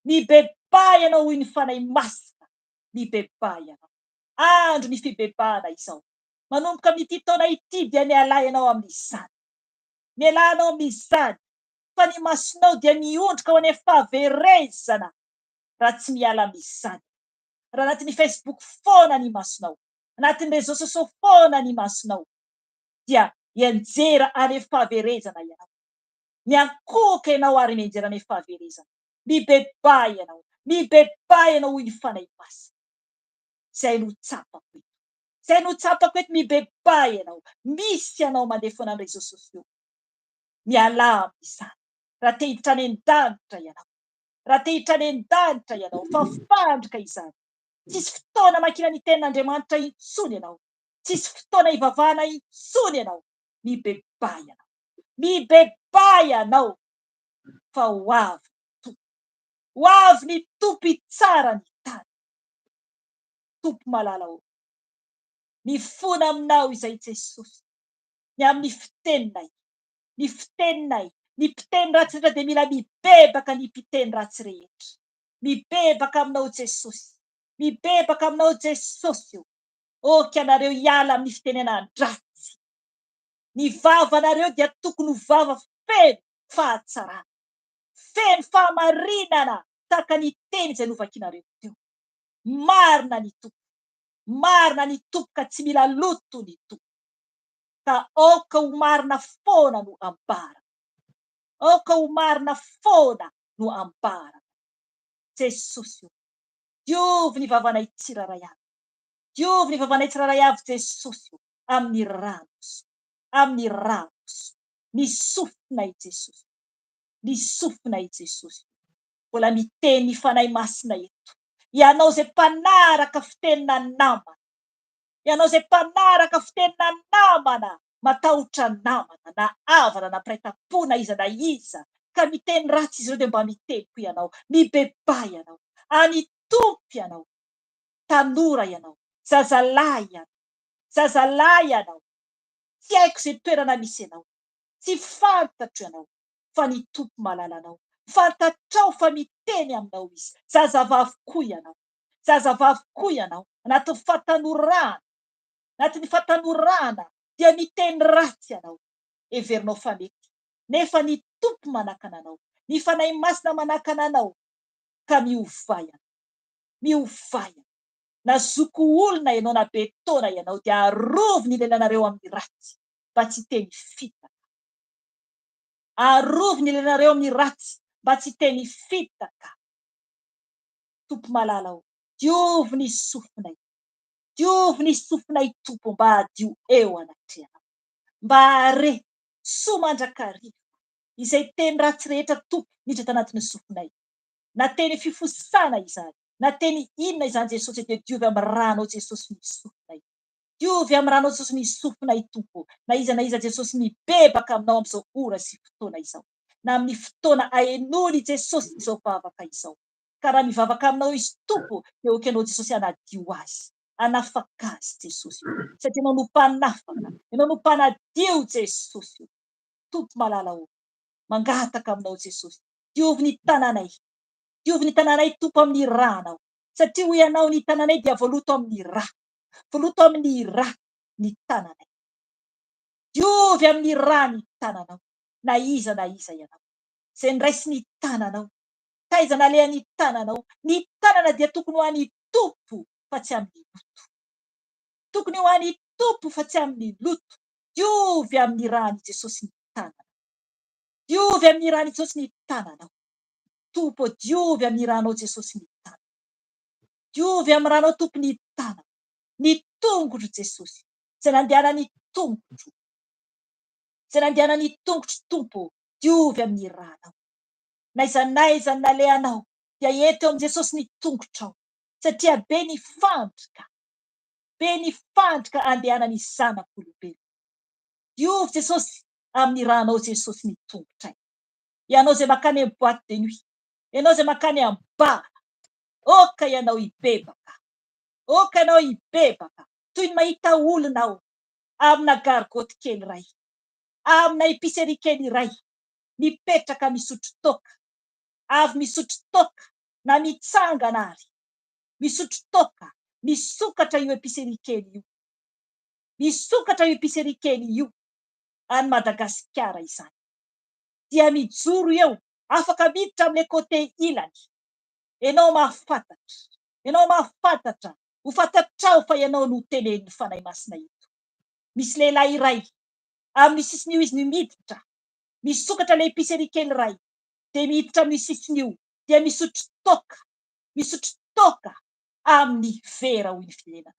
Mibebaha ianao hoy ny Fanahy Masina. Mibebaha ianao. Andro ny fibebahana izao. Manomboka amin'ity taona ity dia mialà ianao amin'izany. Mialà anao amin'izany fa ny masonao dia miondrika ho any amin'ny fahaverezana raha tsy miala amin'izany. Raha anatin'ny Facebook foana ny masonao, anatin'ny réseaux sociaux foana ny masonao, dia hianjera any amin'ny fahaverezana ianao. Miankohoka ianao ary mianjera any amin'ny fahaverezana. Mibebaha ianao, mibebaha ianao hoy ny Fanahy Masina. Izay no tsapako eto. Izay no tsapako eto, mibebaha ianao. Misy ianao mandeha foana amin'ny réseaux sociaux. Mialà amin'izany. Raha te hiditra any an-danitra ianao. Raha te hiditra any an-danitra ianao, fa fandrika izany. Tsisy fotoana hamakiana ny tenin'Andriamanitra intsony ianao. Tsisy fotoana hivavahana intsony ianao. Mibebaha ianao. Mibebaha ianao fa ho avy ny Tompo. Ho avy ny Tompo hitsara ny tany. Tompo malala ô, mifona aminao izay Jesosy, ny amin'ny fiteninay, ny fiteninay, ny mpiteny ratsy rehetra dia mila mibebaka ny mpiteny ratsy rehetra. Mibebaka aminao Jesosy. Mibebaka aminao Jesosy ô. Ok ianareo hiala amin'ny fitenenan-dratsy. Ny vavanareo dia tokony ho vava feno fahatsarana, feno fahamarinana tahaka ny teny izay novakinareo teo. Marina ny Tompo. Marina ny Tompo ka tsy mila loto ny Tompo. Ka aoka ho marina foana no ambara. Aoka ho marina foana no ambara. Jesosy o, diovy ny vavanay tsirairay avy. Diovy ny vavanay tsirairay avy Jesosy o, amin'ny rano, amin'ny rano. Ny sofinay Jesosy. Ny sofinay Jesosy. Mbola miteny ny Fanahy Masina eto. Ianao izay mpanaraka fitenina namana. Ianao izay mpanaraka fitenina namana, matahotra namana, na havana, na mpiray tampo, na iza na iza, ka miteny ratsy izy ireo dia mba miteny koa ianao. Mibebaha ianao. Any Tompo ianao. Tanora ianao. Zazalahy ianao. Zazalahy ianao. Tsy haiko izay toerana misy anao. Tsy fantatro ianao, fa ny Tompo mahalala anao. Fantatrao fa miteny aminao Izy. Zazavavy koa ianao. Zazavavy koa ianao. Anatin'ny fahatanorana, anatin'ny fahatanorana dia miteny ratsy ianao. Heverinao fa mety. Nefa ny Tompo manakana anao. Ny Fanahy Masina manakana anao. Ka miovà ianao. Miovà ianao. Na zoky olona ianao na be taona ianao dia arovy ny lelanareo amin'ny ratsy mba tsy hiteny fitaka. Arovy ny lelanareo amin'ny ratsy mba tsy hiteny fitaka. Tompo malala o, diovy ny sofinay. Diovy ny sofinay Tompo mba hadio eo anatrehanao. Mba hahare soa mandrakariva izay teny ratsy rehetra Tompo niditra tanatin'ny sofinay. Na teny fifosana izany, na teny inona izany Jesosy dia diovy amin'ny ranao Jesosy ny sofinay. Diovy amin'ny ranao Jesosy ny sofinay Tompo. Na iza na iza Jesosy mibebaka aminao amin'izao ora sy fotoana izao. Na amin'ny fotoana ahenoany Jesosy izao vavaka izao. Ka raha mivavaka aminao izy Tompo dia ok ianao Jesosy hanadio azy. Hanafaka azy Jesosy. Satria ianao no mpanafaka. Ianao no mpanadio Jesosy. Tompo malala o. Mangataka aminao Jesosy. Diovy ny tananay. Diovy ny tananay Tompo amin'ny rànao. Satria hoy Ianao ny tananay dia voaloto amin'ny rà. Voaloto amin'ny rà ny tananay. Diovy amin'ny rà ny tananao, na iza na iza ianao. Izay niraisin'ny ny tananao. Taiza nalehan'ny tananao. Ny tanana dia tokony ho an'ny Tompo fa tsy amin'ny loto. Tokony ho an'ny Tompo fa tsy amin'ny loto. Diovy amin'ny ràn'i Jesosy ny tananao. Diovy amin'ny ràn'i Jesosy ny tananao. Tompo ô, diovy amin'ny rànao Jesosy ny tanako. Diovy amin'ny rànao Tompo ny tanako, ny tongotro Jesosy, izay nandehanan'ny tongotro. Izay nandehanan'ny tongotro Tompo ô, diovy amin'ny rànao. N'aiza n'aiza nalehanao dia ento eo amin'i Jesosy ny tongotrao, satria be ny fandrika, be ny fandrika andehanan'ny zanak'olombelona. Diovy Jesosy amin'ny rànao Jesosy ny tongotray. Ianao izay mankany amin'ny boite de nuit, ianao izay mankany amin'ny bar, oka ianao hibebaka, oka ianao hibebaka, toy ny mahita olona aho amina gargotte kely iray, amina épicerie kely iray, mipetraka misotro toaka, avy misotro toaka na mitsangana ary, misotro toaka, misokatra io épicerie kely io, misokatra io épicerie kely io, any Madagasikara izany. Dia mijoro eo, afaka miditra amin'ilay côté ilany. Ianao mahafantatra, ianao mahafantatra, ho fantatrao fa ianao no tenenin'ny Fanahy Masina eto. Misy lehilahy iray, amin'ny sisin'io izy no miditra, misokatra ilay épicerie kely iray, dia miditra amin'io sisiny io, dia misotro toaka, misotro toaka amin'ny vera hoy ny fitenenana,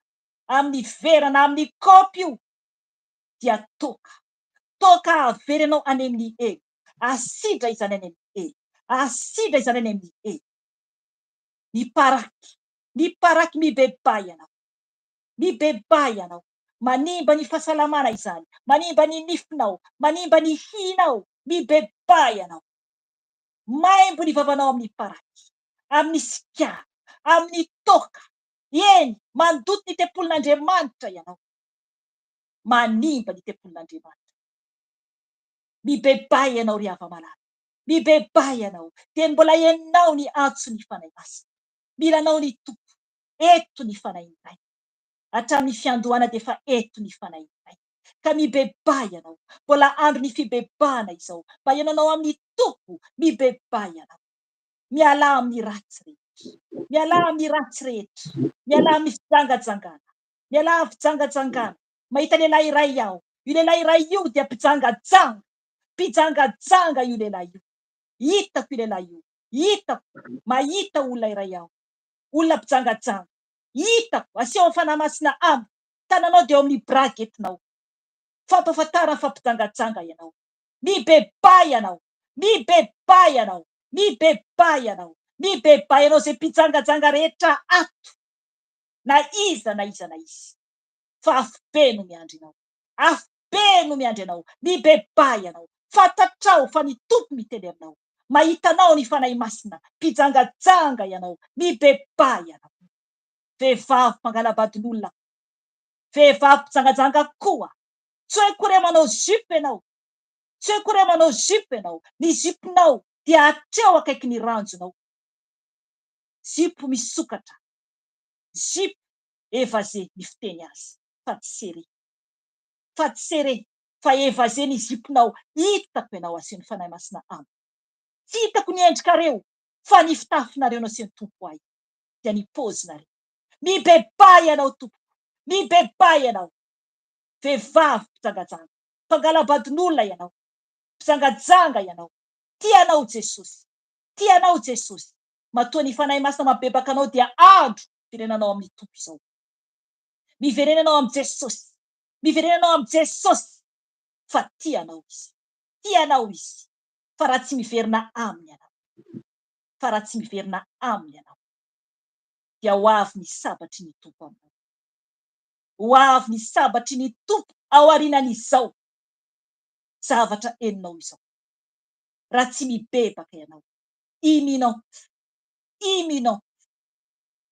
amin'ny vera na amin'ny kaopy io, dia toaka. Toaka hahavery anao any amin'ny helo. Asidra izany any amin'ny helo. Asidra izany any amin'ny helo. Ny paraky. Ny paraky mibebaha ianao. Mibebaha ianao. Manimba ny fahasalamana izany, manimba ny nifinao, manimba ny hinao, mibebaha ianao. Maimbo ny vavanao amin'ny paraky, amin'ny sigara, amin'ny toaka. Eny, mandoto ny tempolin'Andriamanitra ianao. Manimba ny tempolin'Andriamanitra. Mibebaha ianao ry hava-malala. Mibebaha ianao. Dia mbola henonao ny antson'ny Fanahy Masina. Mila anao ny Tompo. Eto ny Fanahin'ny Ray. Hatramin'ny fiandohana dia efa eto ny Fanahin'ny Ray. Ka mibebaha ianao. Mbola andron'ny fibebahana izao. Mba henonao amin'ny Tompo. Mibebaha ianao. Mialà amin'ny ratsy rehetra. Mialà amin'ny ratsy rehetra. Mialà amin'ny fijangajangana. Mialà amin'ny fijangajangana. Mahita lehilahy iray aho. Io lehilahy iray io dia mpijangajanga. Mpijangajanga io lehilahy io. Hitako io lehilahy io. Hitako. Mahita olona iray aho. Olona mpijangajanga. Hitako. Aseho amin'ny Fanahy Masina amiko. Tananao dia eo amin'ny braguette-nao. Fampahafantarana fa mpijangajanga ianao. Mibebaha ianao. Mibebaha ianao. Mibebaha ianao. Mibebaha ianao izay mpijangajanga rehetra ato. Na iza na iza na iza. Fa afobe no miandry anao. Afobe no miandry anao. Mibebaha ianao. Fantatrao fa ny Tompo miteny aminao. Mahita anao ny Fanahy Masina. Mpijangajanga ianao. Mibebaha ianao. Vehivavy mpangala-badin'olona. Vehivavy mpijangajanga koa. Tsy hoe korea manao jupe ianao. Tsy hoe korea manao jupe ianao. Ny jupe-nao dia hatreo akaiky ny ranjonao. Jupe misokatra. Jupe évasé ny fiteny azy fa tsy serré. Fa tsy serré fa évasé ny jupe-nao. Hitako ianao asian'ny Fanahy Masina amiko. Tsy hitako ny endrikareo fa ny fitafinareo no asian'ny Tompo ahy. Dia ny paozinareo. Mibebaha ianao tompoko. Mibebaha ianao. Vehivavy mpijangajanga. Mpangala-badin'olona ianao. Mpijangajanga ianao. Tia anao Jesosy. Tia anao Jesosy. Matoa ny Fanahy Masina mampibebaka anao dia andro firenanao amin'ny Tompo izao. Miverena ianao amin'i Jesosy. Miverena ianao amin'i Jesosy fa tia anao Izy. Tia anao Izy. Fa raha tsy miverina Aminy ianao. Fa raha tsy miverina Aminy ianao. Dia ho avy ny sabatry ny Tompo aminao. Ho avy ny sabatry ny Tompo aorianan'izao zavatra henonao izao. Raha tsy mibebaka ianao. Imminent. Imminent.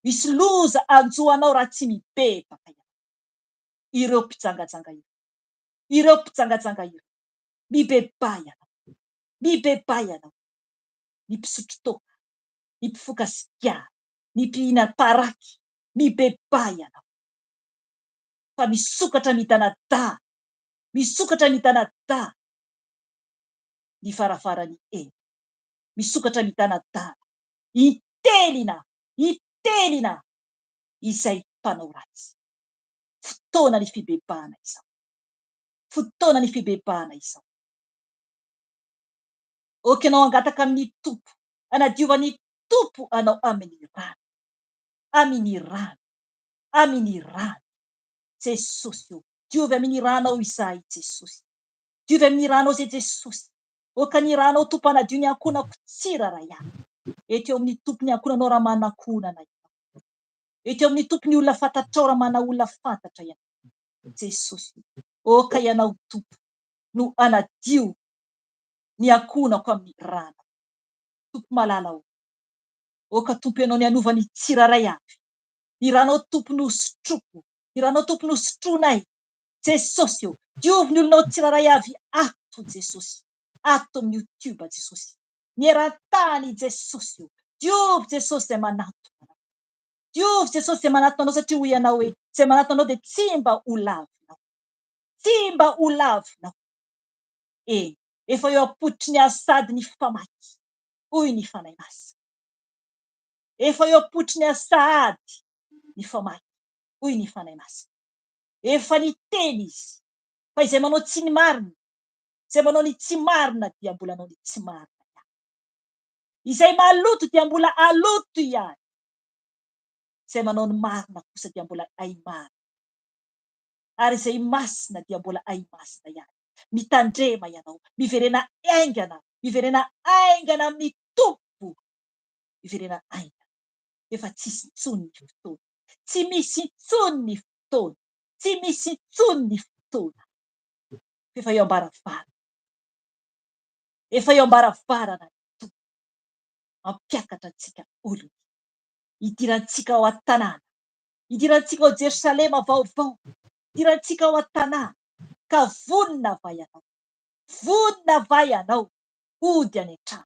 Misy loza hanjo anao raha tsy mibebaka ianao. Ireo mpijangajanga ireo. Ireo mpijangajanga ireo. Mibebaha ianao. Mibebaha ianao. Ny mpisotro toaka. Ny mpifoka sigara. Ny mpihinam-paraky. Mibebaha ianao. Fa misokatra midanadaha. Misokatra midanadaha ny varavaran'ny helo. Misokatra midanadana. Itelina, itelina izay mpanao ratsy. Fotoana ny fibebahana izao. Fotoana ny fibebahana izao. Ok ianao hangataka amin'ny Tompo, hanadiovan'ny Tompo anao amin'ny rany. Amin'ny rany. Amin'ny rany. Jesosy ô, diovy amin'ny ranao izahay Jesosy. Diovy amin'ny ranao izay Jesosy. Oka ny ranao Tompo hanadio ny ankohonako tsirairay avy. Eto eo amin'ny Tompo ny ankohonanao raha manana ankohonana ianao. Eto eo amin'ny Tompo ny olona fantatrao raha manana olona fantatra ianao. Jesosy ô, oka ianao Tompo no hanadio ny ankohonako amin'ny ranao. Tompo malala ô, oka Tompo ianao ny hanova ny tsirairay avy. Ny ranao Tompo no sotroiko, ny ranao Tompo no sotroinay. Jesosy ô, diovy ny olonao tsirairay avy ato Jesosy, ato amin'ny youtube Jesosy, ny eran-tany Jesosy ô, diovy Jesosy izay manatona anao, diovy Jesosy izay manatona anao satria hoy ianao hoe izay manatona anao dia tsy mba ho lavinao, tsy mba ho lavinao. Eny, efa eo am-pototry ny hazo sady ny famaky, hoy ny Fanahy Masina. Efa eo am-pototry ny hazo sahady ny famaky, hoy ny Fanahy Masina. Efa niteny izy fa izay manao tsy ny marina, izay manao ny tsy marina dia mbola hanao ny tsy marina ihany. Izay maloto dia mbola haloto ihany. Izay manao ny marina kosa dia mbola hay marina. Ary izay masina dia mbola hay masina ihany. Mitandrema ianao, miverena haingana, miverena haingana amin'ny Tompo. Miverena haingana. Efa tsisy intsony ny fotoana. Tsy misy intsony ny fotoana. Tsy misy intsony ny fotoana fa efa eo am-baravarana. Efa eo am-baravarana ny Tompo hampiakatra antsika olony. Hidirantsika ao an-tanàna. Hidirantsika ao Jerosalema vaovao. Hidirantsika ao an-tanàna. Ka vonona va ianao? Vonona va ianao hody any an-trano?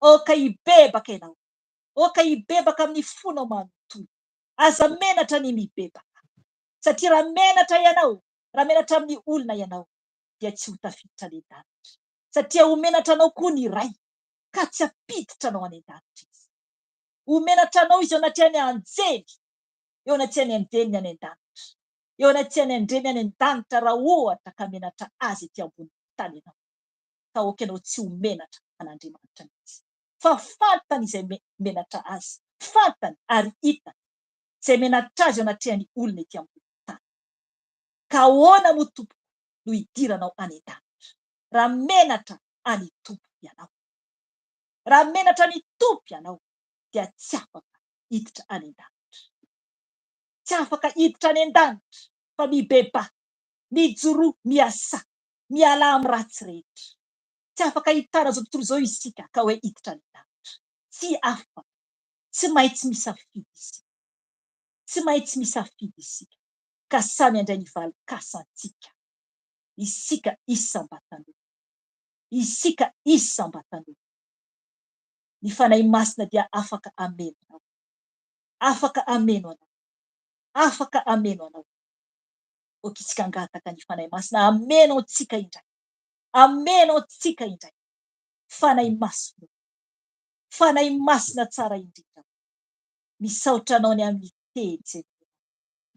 Aoka hibebaka ianao. Aoka hibebaka amin'ny fonao manontolo. Aza menatra ny mibebaka. Satria raha menatra ianao, raha menatra amin'ny olona ianao, dia tsy ho tafiditra any an-danitra. Satria ho menatra anao koa ny Ray, ka tsy hampiditra anao any an-danitra Izy. Ho menatra anao Izy eo anatrehan'ny anjely, eo anatrehan'ny anjeliny any an-danitra, eo anatrehan'ny andreny any an-danitra raha ohatra ka menatra Azy ety ambonin'ny tany ianao. Ka aoka ianao tsy ho menatra an'Andriamanitra mihitsy. Fa fantany izay menatra Azy, fantany ary hitany izay menatra Azy eo anatrehan'ny olona ety ambonin'ny tany. Ka ahoana moa tompoko no hidiranao any an-danitra raha menatra an'i Tompo ianao? Raha menatra an'i Tompo ianao dia tsy afaka hiditra any an-danitra. Tsy afaka hiditra any an-danitra fa mibebaha, mijoroa, miasà, mialà amin'ny ratsy rehetra. Tsy afaka hitana izao tontolo izao isika ka hoe hiditra any an-danitra. Tsy afaka. Tsy maintsy misafidy isika. Tsy maintsy misafidy isika ka samy handray ny valin-kasantsika. Isika isam-batan'olona. Isika isam-batan'olona. Ny Fanahy Masina dia afaka hameno anao. Afaka hameno anao. Afaka hameno anao. Ok isika hangataka ny Fanahy Masina hameno antsika indray. Hameno antsika indray. Fanahy Masina ô. Fanahy Masina tsara indrindra ô. Misaotra Anao ny amin'ny teny izay nomenao.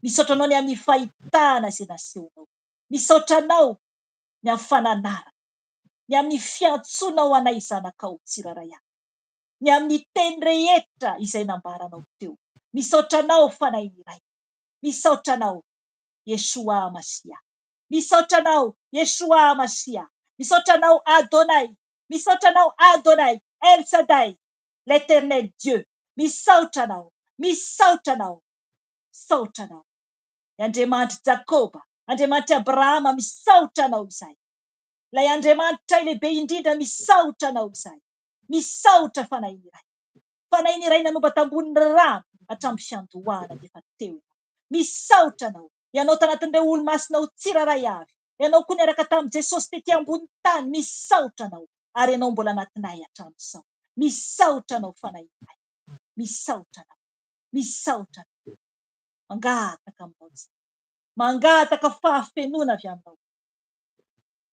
Misaotra Anao ny amin'ny fahitana izay nasehonao. Misaotra Anao ny amin'ny fananarana, ny amin'ny fiantsoanao anay zanakao tsirairay avy, ny amin'ny teny rehetra izay nambaranao teo. Misaotra Anao Fanahin'ny Ray. Misaotra Anao Yeshua Mashiah. Misaotra Anao Yeshua Mashiah. Misaotra Anao Adonai. Misaotra Anao Adonai El Shaddai, l'Eternel Dieu. Misaotra Anao. Misaotra Anao. Misaotra Anao. Ny Andriamanitr'i Jakoba, Andriamanitr'i Abrahama, misaotra Anao izahay. Ilay Andriamanitray lehibe indrindra, misaotra Anao izahay. Misaotra Fanahin'ny Ray. Fanahin'ny Ray nanomba tambonin'ny rano hatramin'ny fiandohana dia efa teo Ianao. Misaotra Anao. Ianao tanatin'ireo olo-masinao tsirairay avy. Ianao koa niaraka tamin'i Jesosy tety ambony tany. Misaotra Anao. Ary Ianao mbola anatinay hatramin'izao. Misaotra Anao Fanahin'ny Ray. Misaotra Anao. Misaotra Anao. Mangataka aminao izahay. Mangataka fahafenoana avy aminao.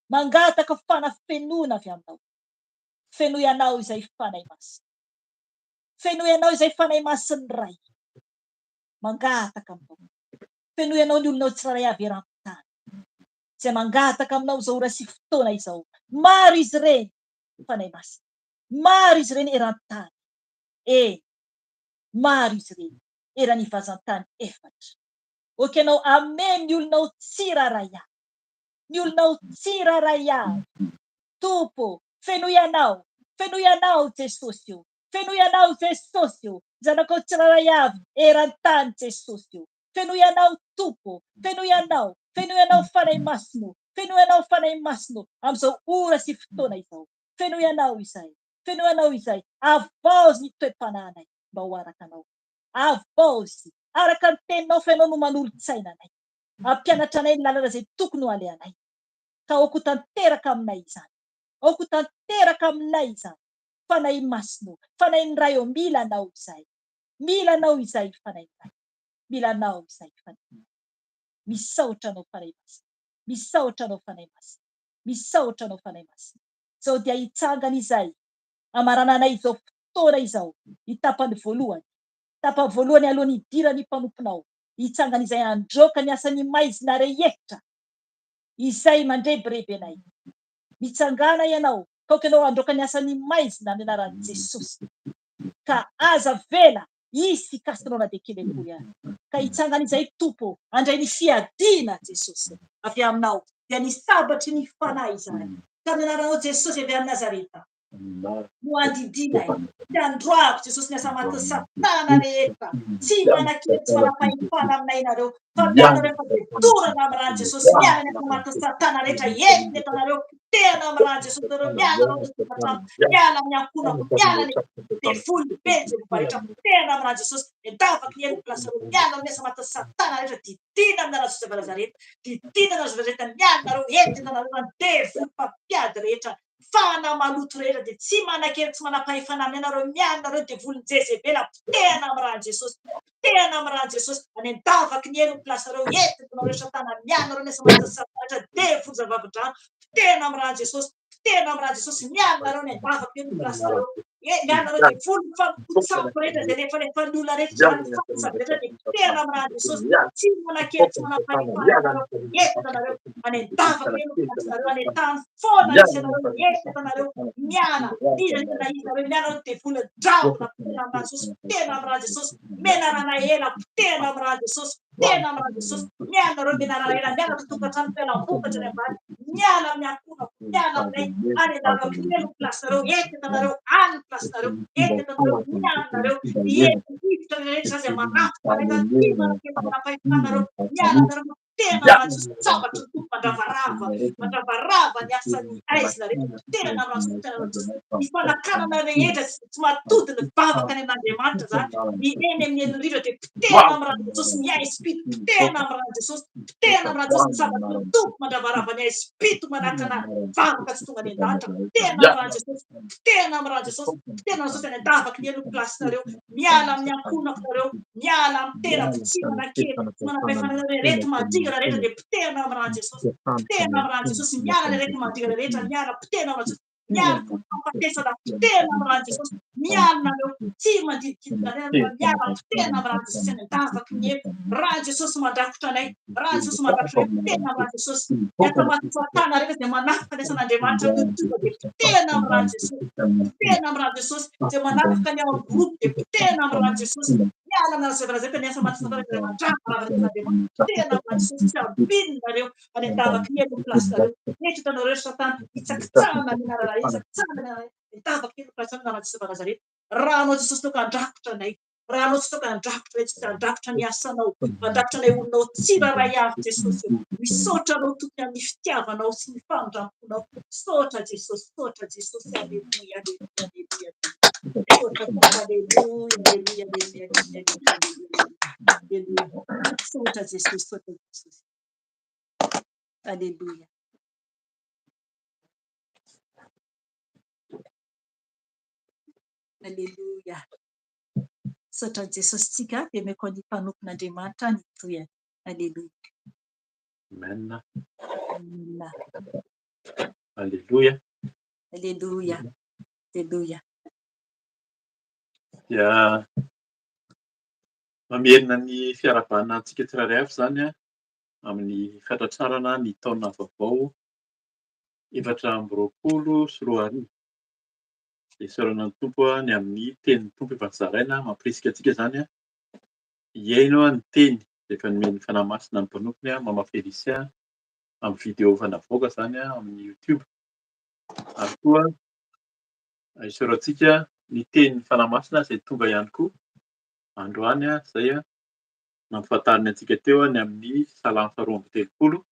Mangataka fanafenoana avy aminao. Fenoy anao izay Fanahy Masina. Fenoy anao izay Fanahy Masin'ny Ray. Mangataka aminao. Fenoy anao ny olonao tsirairay avy eran-tany. Izay mangataka aminao izao ora sy fotoana izao. Maro izy ireny, Fanahy Masina. Maro izy ireny eran-tany. Eny, maro izy ireny eran'ny vazan-tany efatra. Ok ianao hameno ny olonao tsirairay avy. Ny olonao tsirairay avy. Tompo ô, fenoy Anao, fenoy Anao Jesosy ô, fenoy Anao Jesosy ô, ny zanakao tsirairay avy eran-tany Jesosy ô, fenoy Anao Tompo ô, fenoy Anao, fenoy Anao Fanahy Masina ô, fenoy Anao Fanahy Masina ô, amin'izao ora sy fotoana izao, fenoy Anao izahay, fenoy Anao izahay, avaozy ny toe-panahinay mba ho araka Anao, avaozy araka ny teninao fa Ianao no manolo-tsaina anay, mampianatra anay ny lalana izay tokony ho alehanay. Ka aoka ho tanteraka aminay izany. Aoka ho tanteraka aminay izany. Fanahy Masina ô, Fanahin'ny Ray ô, mila Anao izahay. Mila Anao izahay Fanahin'ny Ray. Mila Anao izahay Fanahin'ny Ray. Misaotra Anao Fanahy Masina. Misaotra Anao Fanahy Masina. Misaotra Anao Fanahy Masina. Izao dia hitsangana izahay, hamarananay izao fotoana izao, ny tapany voalohany. Tapany voalohany alohan'ny hidiran'ny mpanomponao. Hitsangana izahay handroaka ny asan'ny maizina rehetra. Izay mandrebireby anay. Mitsangàna ianao, ka aoka ianao handroaka ny asan'ny maizina amin'ny anaran'i Jesosy. Ka aza avela hisy hikasika na dia kely akory ary. Ka hitsangana izay Tompo ô, handray ny fiadiana Jesosy avy aminao, dia ny sabatry ny Fanahy izany. Ka amin'ny anaranao Jesosy avy any Nazareta. No andidianay sy androahako Jesosy ny asa matin'ny satana rehetra. Tsy manan-kery tsy manam-pahefana aminay nareo fa miala nareo fa dia dorana amin'ny ràn'i Jesosy. Miala ny asa matin'ny satana rehetra entina eto anareo potehana amin'ny ràn'i Jesosy nareo. Miala nareo ny tokantrano, miala amin'ny ankohonako, miala ny devoly Belzeboba rehetra potehana amin'ny ràn'i Jesosy. Endavako ny heloko lasareo miala amin'ny asa matin'ny satana rehetra didiana amin'ny anaran'i Jesosy avy Nazareta. Didiana amin'ny anaran'i Jesosy avy Nazareta miala nareo entina nareo ny devoly mpampiady rehetra Fanahy maloto rehetra dia tsy manan-kery tsy manam-pahefana aminay nareo miala nareo devolin'i Jezebela potehana amin'ny ràn'i Jesosy potehana amin'ny ràn'i Jesosy any an-davaky ny helo ny place-nareo entina nareo satana miala nareo ny asa matin'ny satana rehetra devoly zavavin-drano potehana amin'ny ràn'i Jesosy potehana amin'ny ràn'i Jesosy miala nareo any an-davaky ny helo ny place-nareo miala nareo devoly ny fanompoan-tsampy rehetra izay nefalefan'ny olona rehetra izany ny fanompoan-tsampy rehetra dia potehana amin'ny ràn'i Jesosy tsy manan-kery tsy manam-pahefana aminareo entina nareo any an-davaky ny helo ny place-nareo any an-tany foana misy anareo miezaka anareo miala iza iza na iza nareo miala ny devoly drabona potehina amin'ny rà Jesosy potehina amin'ny rà Jesosy menarana ela potehina amin'ny rà Jesosy potehina amin'ny rà Jesosy miala nareo menarana ela miala ny tokantrano fialam-bokatra ny ambany miala amin'ny ankohonako miala aminay any an-davaky ny helo ny place nareo entina nareo any ny place nareo entina nareo miala nareo ny rehetra zay manafika rehetra tsy manakena manam-pahefana nareo miala nareo Tena ratsy sabatry ny Tompo mandravarava, mandravarava ny asan'ny aizina rehetra. Tena ratsy, tena ratsy. Ny fanakanana rehetra tsy mahatody ny vavaka any amin'Andriamanitra zany. Ny eny amin'ny eny indrindra dia potehina amin'ny ran'i Jesosy ny aizim-pito, potehina amin'ny ran'i Jesosy, potehina amin'ny ran'i Jesosy ny sabatry ny Tompo mandravarava ny aizim-pito manakana vavaka tsy tonga any an-danitra. Potehina amin'ny ran'i Jesosy, potehina amin'ny ran'i Jesosy, potehina amin'ny Jesosy any an-davaky ny helo ny place-nareo. Miala amin'ny ankohonako nareo, miala amin'ny tenako, tsy manan-kery, tsy manam-pahefana nareo, ireto mandringana rehetra dia potehina amin'ny ran'i Jesosy, potehina amin'ny ran'i Jesosy, miala ny aretina mandringana rehetra, miala, potehina amin'ny ran'i Jesosy, miala ny fahafatesana, potehina amin'ny ran'i Jesosy, miala nareo, tsy mandidididy nareo, miala, potehina amin'ny ran'i Jesosy any an-davaky ny helo, ran'i Jesosy mandrakotra anay, ran'i Jesosy mandrakotra anay, potehina amin'ny ran'i Jesosy, ny ankamaroan'ny satana rehetra izay manafika ny asan'Andriamanitra amin'ny YouTube dia potehina amin'ny ran'i Jesosy, potehina amin'ny ran'i Jesosy, izay manafika ny ao amin'ny groupe dia potehina amin'ny ran'i Jesosy, miala aminareo izay lazaiko ny asa maty satana izay mandrava ny asan'Andriamanitra, potehina amin'ny ran'i Jesosy, tsy ambinina-nareo any an-davaky ny helo ny place-nareo, hetra hitanareo ry satana, hitsakitsahana ny anarana, hitsakitsahana ny anarana, ny davaky ny helo ny place-nareo, anaran'i Jesosy Nazareta, ranao Jesosy toka handrakotra anay. Raha anao tsy toka handrakotra anay, tsy handrakotra ny asanao, handrakotra anay olonao tsirairay avy Jesosy ô. Misaotra anao Tompony amin'ny fitiavanao sy ny famindramponao. Misaotra Jesosy, misaotra Jesosy. Aleloia, aleloia, aleloia. Misaotra Tompo, aleloia, aleloia, aleloia, aleloia, aleloia. Misaotra Jesosy, misaotra Jesosy. Aleloia. Aleloia. Misaotra an'i Jesosy tsika dia omeko an'ny mpanompon'Andriamanitra ny tohiny. Aleloia. Amen. Amen. Aleloia. Aleloia. Aleloia. Dia mamerina ny fiarahabana antsika tsirairay avy izany amin'ny fatratrarana ny taona vaovao 2024. Dia isaorana ny Tompo ny amin'ny tenin'ny Tompo efa nozaraina, mampirisika antsika izany hihaino ny teny izay efa nomen'ny Fanahy Masina ny mpanompony, Mama Félicien, amin'ny vidéo efa navoaka izany amin'ny YouTube. Ary koa isaorantsika ny tenin'ny Fanahy Masina izay tonga ihany koa androany izay nampifantariny antsika teo ny amin'ny Salamo faharoa amby telopolo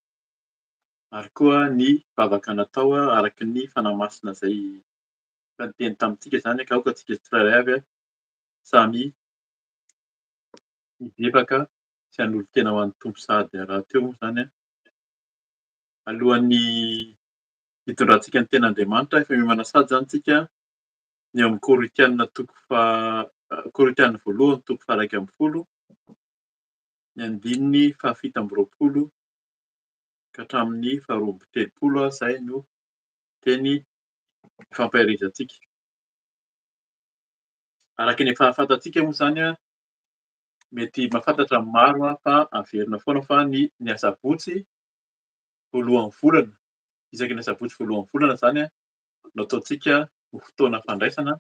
ary koa ny vavaka natao araka ny Fanahy Masina izay efa niteny tamintsika izany ka aoka antsika tsirairay avy samy hibebaka sy hanolo-tena ho an'ny Tompo sahady rahateo moa izany. Alohan'ny hitondrantsika ny ten'Andriamanitra, efa miomana sahady izany tsika ny ao amin'ny Korintiana toko faha Korintiana voalohany toko faha 11 ny andininy faha 27 ka hatramin'ny faha 32 izay no teny ifampaherezantsika. Araka ny efa fantatsika moa izany, mety mahafantatra ny maro fa averina foana fa ny ny asabotsy voalohan'ny volana, isaky ny asabotsy voalohan'ny volana izany no ataontsika ho fotoana fandraisana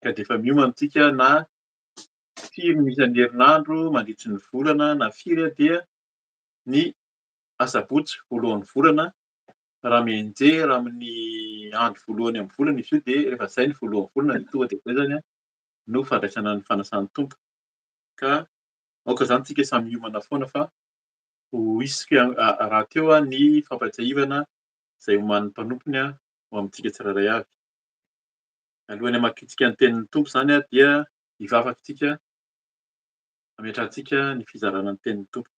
ka dia efa miomana isika na firy ny isan'ny herinandro mandritry ny volana na firy dia ny asabotsy voalohan'ny volana Raha mianjera amin'ny andro voalohany amin'ny volana izy io dia rehefa izay ny voalohan'ny volana dia tonga dia izay izany no fandraisana ny fanasan'ny Tompo. Ka aoka izany tsika samy hiomana foana fa ho hisy rahateo ny fampahatsiahivana izay omanin'ny mpanompony ho amintsika tsirairay avy. Alohan'ny hamakiantsika ny tenin'ny Tompo izany dia hivavaka isika hametrahantsika ny fizarana ny tenin'ny Tompo.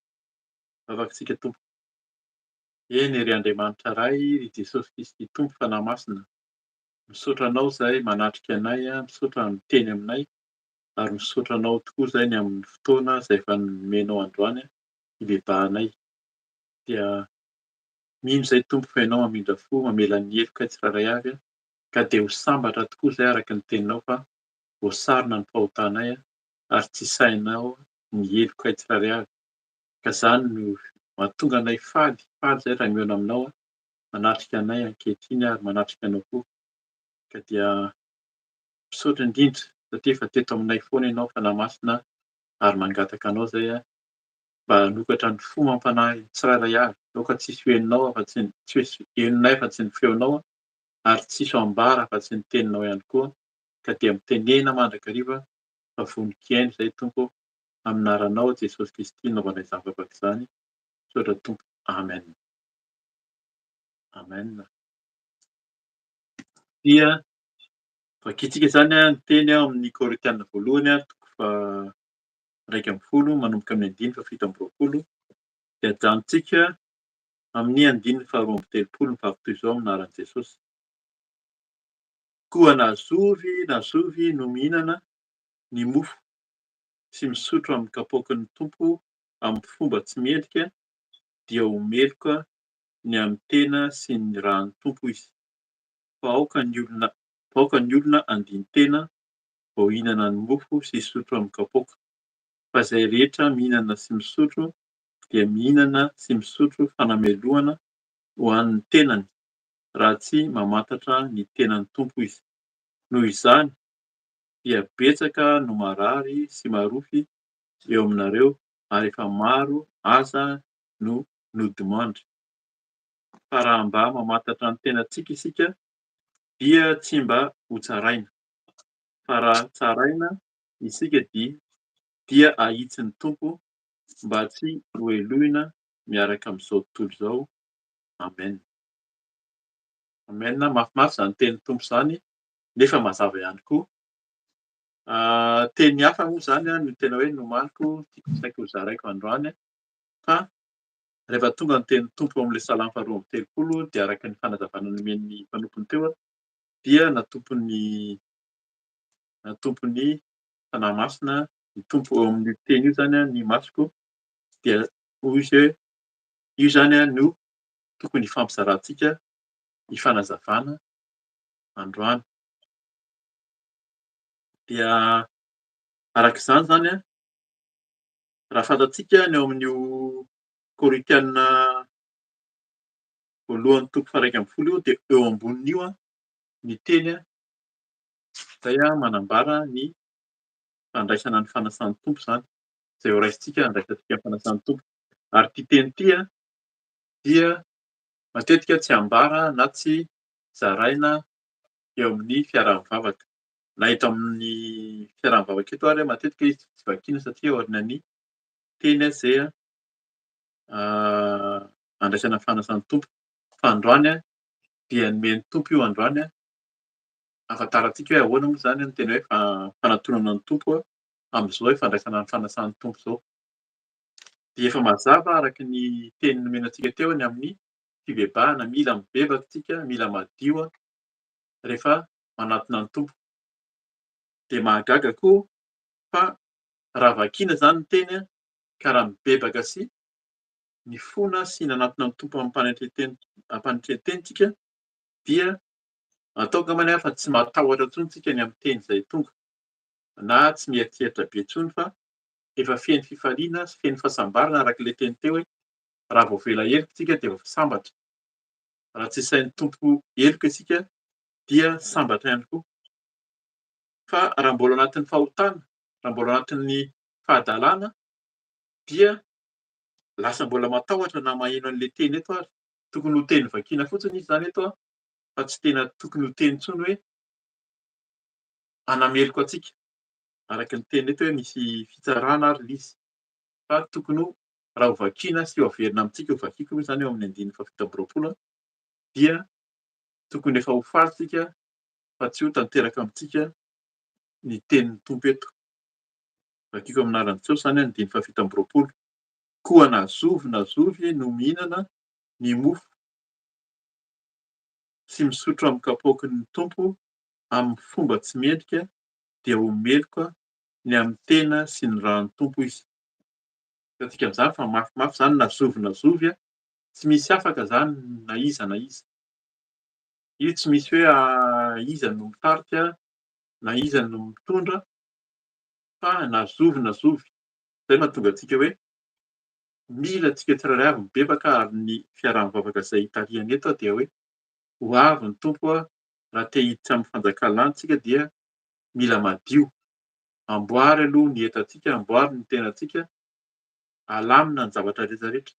Vavaka isika Tompo. Eny ry Andriamanitra Ray, ry Jesosy Kristy Tompo Fanahy Masina, misaotra Anao izay manatrika anay, misaotra miteny aminay, ary misaotra Anao tokoa izay ny amin'ny fotoana izay efa nomenao androany hibebahanay. Dia mino izay Tompo fa Ianao mamindra fo, mamela ny heloka tsirairay avy, ka dia ho sambatra tokoa izay araka ny teninao fa voasarona ny fahotanay ary tsy sahinao ny helokay tsirairay avy. Ka izany no mahatonga anay faly, faly izay raha mihaona aminao, manatrika anay ankehitriny ary manatrika anao koa. Ka dia misaotra indrindra satria efa teto aminay foana ianao Fanahy Masina ary mangataka anao izay mba hanokatra ny fo mampanahy tsirairay avy. Aoka tsy hisy ho henonao afa-tsy ny, tsy hisy henonay afa-tsy ny feonao ary tsy hisy ho ambara afa-tsy ny teninao ihany koa. Ka dia mitenena mandrakariva fa vonon-kihaino izay Tompo ô. Amin'ny anaranao Jesosy Kristy nanaovana izany vavaka izany. Misaotra Tompo. Amen. Amen. Dia vakintsika izany ny teny ao amin'ny Korintiana voalohany toko faha 11 manomboka amin'ny andininy faha 27 dia ajanontsika amin'ny andininy faha 32 mivaky toy izao amin'ny anaran'i Jesosy. Koa na zovy na zovy no mihinana ny mofo sy misotro amin'ny kapoaky ny Tompo amin'ny fomba tsy mendrika dia ho meloka ny amin'ny tena sy ny ran'ny Tompo izy. Fa aoka ny olona fa aoka ny olona handini-tena vao hihinana ny mofo sy hisotro amin'ny kapoaka. Fa izay rehetra mihinana sy misotro dia mihinana sy misotro fanamelohana ho an'ny tenany, raha tsy mamantatra ny tenan'ny Tompo izy. Noho izany, dia betsaka no marary sy marofy eo aminareo ary efa maro aza no nodimandry. Fa raha mba mamantatra ny tenantsika isika dia tsy mba hotsaraina. Fa raha tsaraina isika dia dia ahitsin'ny Tompo mba tsy hohelohina miaraka amin'izao tontolo izao. Amen. Amen. Mafimafy izany tenin'ny Tompo izany nefa mazava ihany koa. Teny hafa moa izany no tena hoe nomaniko, tiako saika ho zaraiko androany fa rehefa tonga ny tenin'ny Tompo ao amin'ilay Salamo faharoa amby telopolo dia araka ny fanazavana nomen'ny mpanompony teo dia natompon'ny natompon'ny Fanahy Masina ny Tompo eo amin'io teny io izany ny masoko dia hoy izy hoe io izany no tokony hifampizarantsika hifanazavana androany. Dia araka izany izany an, raha fantatsika ny ao amin'io Korintiana voalohany toko faha 11 io dia eo ambonin'io an, ny teny an, izay an manambara ny fandraisana ny fanasan'ny Tompo izany, izay ho raisintsika handraisantsika ny fanasan'ny Tompo. Ary ity teny ity an, dia matetika tsy ambara na tsy zaraina eo amin'ny fiaraha-mivavaka. Na eto amin'ny fiaraha-mivavaka eto ary matetika izy tsy vakiana satria aorian'ny teny izay andraisana ny fanasan'ny Tompo. Fa androany dia nomen'ny Tompo io androany ahafantarantsika hoe ahoana moa izany ny tena hoe fanatonana ny Tompo amin'izao hoe fandraisana ny fanasan'ny Tompo izao. Dia efa mazava araka ny teny nomena antsika teo ny amin'ny fibebahana, mila mibebaka isika, mila madio rehefa manatona ny Tompo. Dia mahagaga koa fa raha vakiana izany ny teny ka raha mibebaka sy nifona sy nanatona ny Tompo amim-panetren-tena isika dia atao angamba ny fa tsy matahotra intsony isika ny amin'ny teny izay tonga na tsy mieritreritra be intsony fa efa feno fifaliana sy feno fahasambarana araka ilay teny teo hoe raha voavela heloka isika dia efa sambatra. Raha tsy sain'ny Tompo heloka isika dia sambatra ihany koa. Fa raha mbola anatin'ny fahotana, raha mbola anatin'ny fahadalana dia lasa mbola matahotra na maheno an'ilay teny eto ary. Tokony ho teny vakiana fotsiny izy izany eto fa tsy tena tokony ho teny intsony hoe hanameloka antsika. Araka ny teny eto hoe misy fitsarana ary ilay izy. Fa tokony ho raha ho vakiana sy ho averina amintsika, ho vakiako moa izany eo amin'ny andininy faha-27 dia tokony efa ho faly isika fa tsy ho tanteraka amintsika ny tenin'ny Tompo eto. Vakiko amin'ny anaran'i Jesosy izany andininy faha-27. Koa na zovy na zovy no mihinana ny mofo sy misotro amin'ny kapoaky ny Tompo amin'ny fomba tsy mendrika dia ho meloka ny amin'ny tena sy ny ran'ny Tompo izy. Hitantsika amin'izany fa mafimafy izany na zovy na zovy, tsy misy afaka izany na iza na iza. Io tsy misy hoe iza no mitarika na iza no mitondra fa na zovy na zovy. Izay no mahatonga antsika hoe mila antsika tsirairay avy mibebaka ary ny fiaraha-mivavaka izay itarihana eto dia hoe ho avy ny Tompo raha te hiditra amin'ny fanjakan'ny lanitra isika dia mila madio. Amboary aloha ny entantsika, amboary ny tenantsika, alamina ny zavatra rehetra rehetra.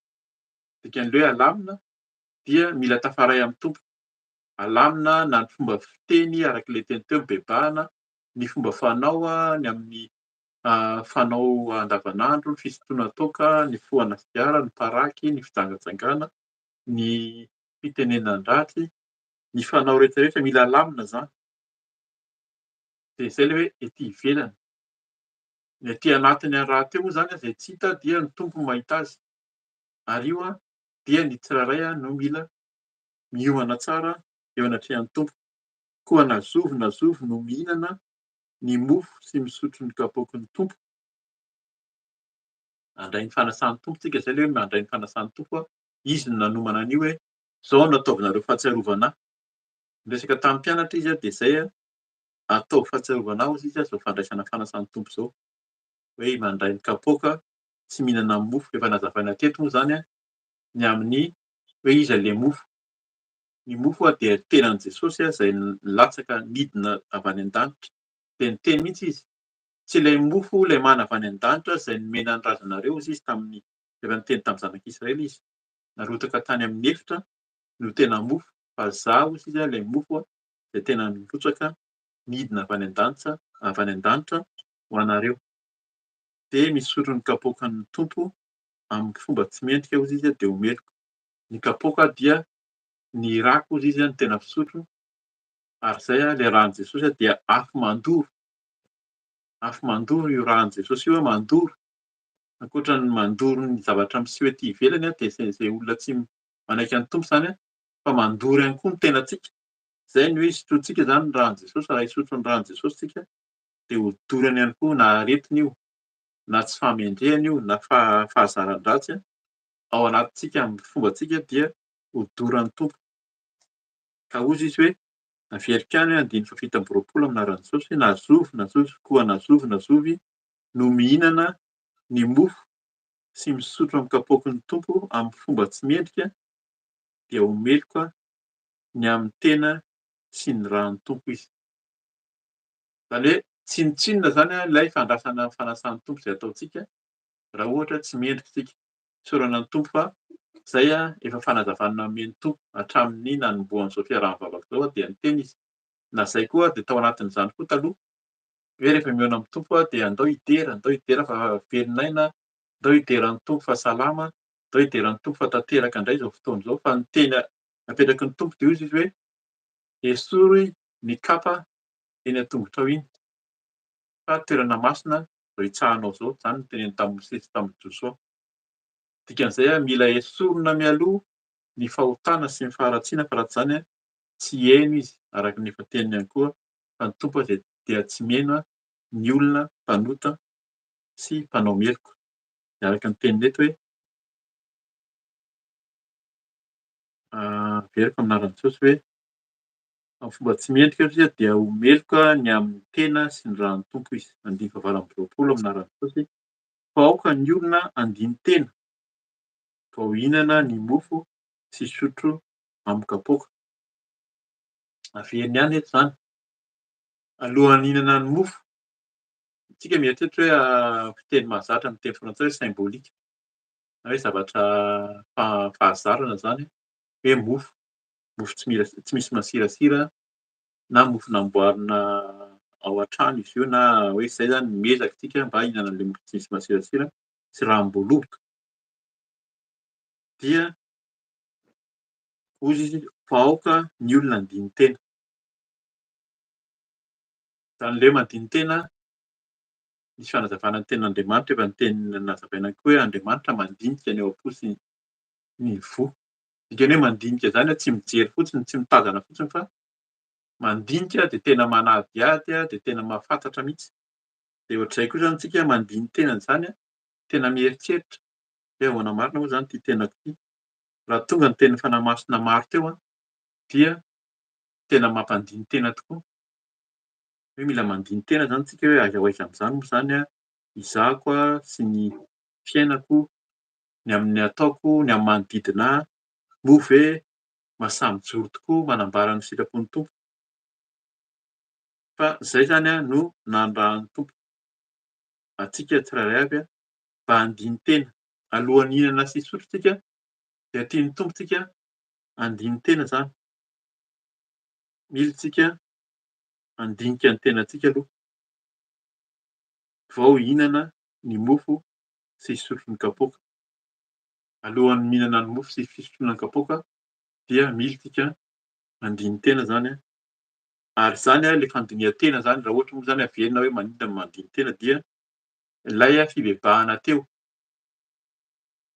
Dikan'ilay hoe alamina dia mila tafaray amin'ny Tompo. Alamina na ny fomba fiteny araka ilay teny teo, mibebahana, ny fomba fanao ny amin'ny fanao andavanandro, ny fisotroana toaka, ny fohana sigara, ny paraky, ny fijangajangana, ny fitenenan-dratsy, ny fanao rehetra rehetra mila alamina izany. Dia izay ilay hoe ety ivelany. Ny aty anatiny rahateo moa izany izay tsy hita dia ny Tompo no mahita azy. Ary io dia ny tsirairay no mila miomana tsara eo anatrehan'ny Tompo. Koa na zovy na zovy no mihinana ny mofo sy misotro ny kapoaky ny Tompo, handray ny fanasan'ny Tompo tsika, izay ilay hoe mandray ny fanasan'ny Tompo, Izy no nanomana an'io hoe izao no ataovinareo fahatsiarovana ahy. Niresaka tamin'ny mpianatra Izy dia izay ataovy fahatsiarovana ahy hozy Izy izao fandraisana fanasan'ny Tompo izao, hoe mandray ny kapoaka sy mihinana ny mofo. Efa nazavaina teto moa izany ny amin'ny hoe iza ilay mofo. Ny mofo dia tenan'i Jesosy izay nilatsaka nidina avy any an-danitra. Dia niteny mihitsy izy, tsy ilay mofo ilay mana avy any an-danitra izay nomena ny razanareo hozy izy tamin'ny rehefa niteny tamin'ny zanak'Israely izy. Narotaka tany amin'ny efitra no tena mofo fa izaho hozy izy ilay mofo izay tena nirotsaka nidina avy any an-danitra avy any an-danitra ho anareo. Dia misotro ny kapoakan'ny Tompo amin'ny fomba tsy mendrika hozy izy dia ho meloka. Ny kapoaka dia ny rako hozy izy no tena fisotro ary izay ilay ran'i Jesosy dia afo mandoro. Afo mandoro io ran'i Jesosy io, mandoro. Ankoatra ny mandoro ny zavatra miseho ety ivelany dia izay olona tsy manaiky an'ny Tompo izany fa mandoro ihany koa ny tenantsika. Izay ny hoe isotroantsika izany ny ran'i Jesosy, raha hisotro ny ran'i Jesosy isika dia ho dorana ihany koa na aretina io na tsy fahamendrehana io na fahazaran-dratsy ao anatintsika amin'ny fombantsika dia ho doran'ny Tompo. Ka hozy izy hoe, averiko ihany hoe andininy faha-27 amin'ny anaran'i Jesosy hoe, na zovy na zovy koa na zovy na zovy no mihinana ny mofo sy misotro amin'ny kapoaky ny Tompo amin'ny fomba tsy mendrika dia ho meloka ny amin'ny tena sy ny ran'ny Tompo izy. Izany hoe tsinontsinona izany ilay fandraisana ny fanasan'ny Tompo izay ataontsika raha ohatra tsy mendrika isika. Isaorana ny Tompo fa izay efa fanazavana nomen'ny Tompo hatramin'ny nanombohan'izao fiaraha-mivavaka izao dia niteny Izy. Na izay koa dia tao anatin'izany koa taloha hoe rehefa mihaona amin'ny Tompo dia andao hidera, andao hidera fa velon'aina, andao hidera ny Tompo fa salama, andao hidera ny Tompo fa tanteraka indray izao fotoana izao. Fa ny teny napetraky ny Tompo dia hoy Izy hoe esory ny kapa eny an-tongotrao iny fa toerana masina izao hitsahanao izao, izany no teneniny tamin'i Mosesy sy tamin'i Josoa. Dikan'izay, mila esorina mialoha ny fahotana sy ny faharatsiana fa raha tsy izany tsy hihaino izy, araka ny efa teniny ihany koa fa ny Tompo aza dia tsy mihaino ny olona mpanota sy mpanao meloka. Dia araka ny teniny eto hoe, averiko amin'ny anaran'i Jesosy hoe, Amin'ny fomba tsy mendrika izy dia ho meloka ny amin'ny tena sy ny ran'ny Tompo izy. Andininy fahavalo amby roapolo amin'ny anaran'i Jesosy, Fa aoka ny olona handini-tena vao hihinana ny mofo sy hisotro amin'ny kapoaka. Averiny ihany eto izany. Alohan'ny hihinana ny mofo, isika mieritreritra hoe fiteny mahazatra amin'ny teny frantsay hoe symbolique, na hoe zavatra fahazarana izany. Hoe mofo, mofo tsy mila tsy misy masirasira na mofo namboarina ao an-trano izy io na hoe izay izany miezaka isika mba hihinana an'ilay mofo tsy misy masirasira sy ranom-boaloboka. Dia hoy izy fa aoka ny olona handini-tena. Izany ilay hoe mandini-tena, misy fanazavana ny tenin'Andriamanitra efa niteny nazavaina koa hoe Andriamanitra mandinika ny ao am-po sy ny voa. Dikany hoe mandinika izany tsy mijery fotsiny, tsy mitazana fotsiny fa mandinika dia tena manadihady dia tena mahafantatra mihitsy. Dia ohatr'izay koa izany isika mandini-tena izany, tena mieritreritra hoe ahoana marina moa izany ity tenako ity. Raha tonga ny tenin'ny Fanahy Masina maro teo dia tena mampandini-tena tokoa. Hoe mila mandini-tena izany isika hoe aiza ho aiza amin'izany moa izany izahako sy ny fiainako, ny amin'ny ataoko, ny amin'ny manodidina ahy, moa ve mahasahy mijoro tokoa manambara ny sitrapon'ny Tompo? Fa izay izany no nandrahan'ny Tompo antsika tsirairay avy mba handini-tena. Alohan'ny hihinana sy hisotro isika dia tian'ny Tompo tsika handini-tena izany. Mila isika handinika ny tenantsika aloha vao hihinana ny mofo sy hisotro ny kapoaka. Alohan'ny mihinana ny mofo sy fisotroana ny kapoaka dia mila isika mandini-tena izany. Ary izany ilay fandinihan-tena izany, raha ohatra moa izany averina hoe maninona no mandini-tena dia ilay fibebahana teo.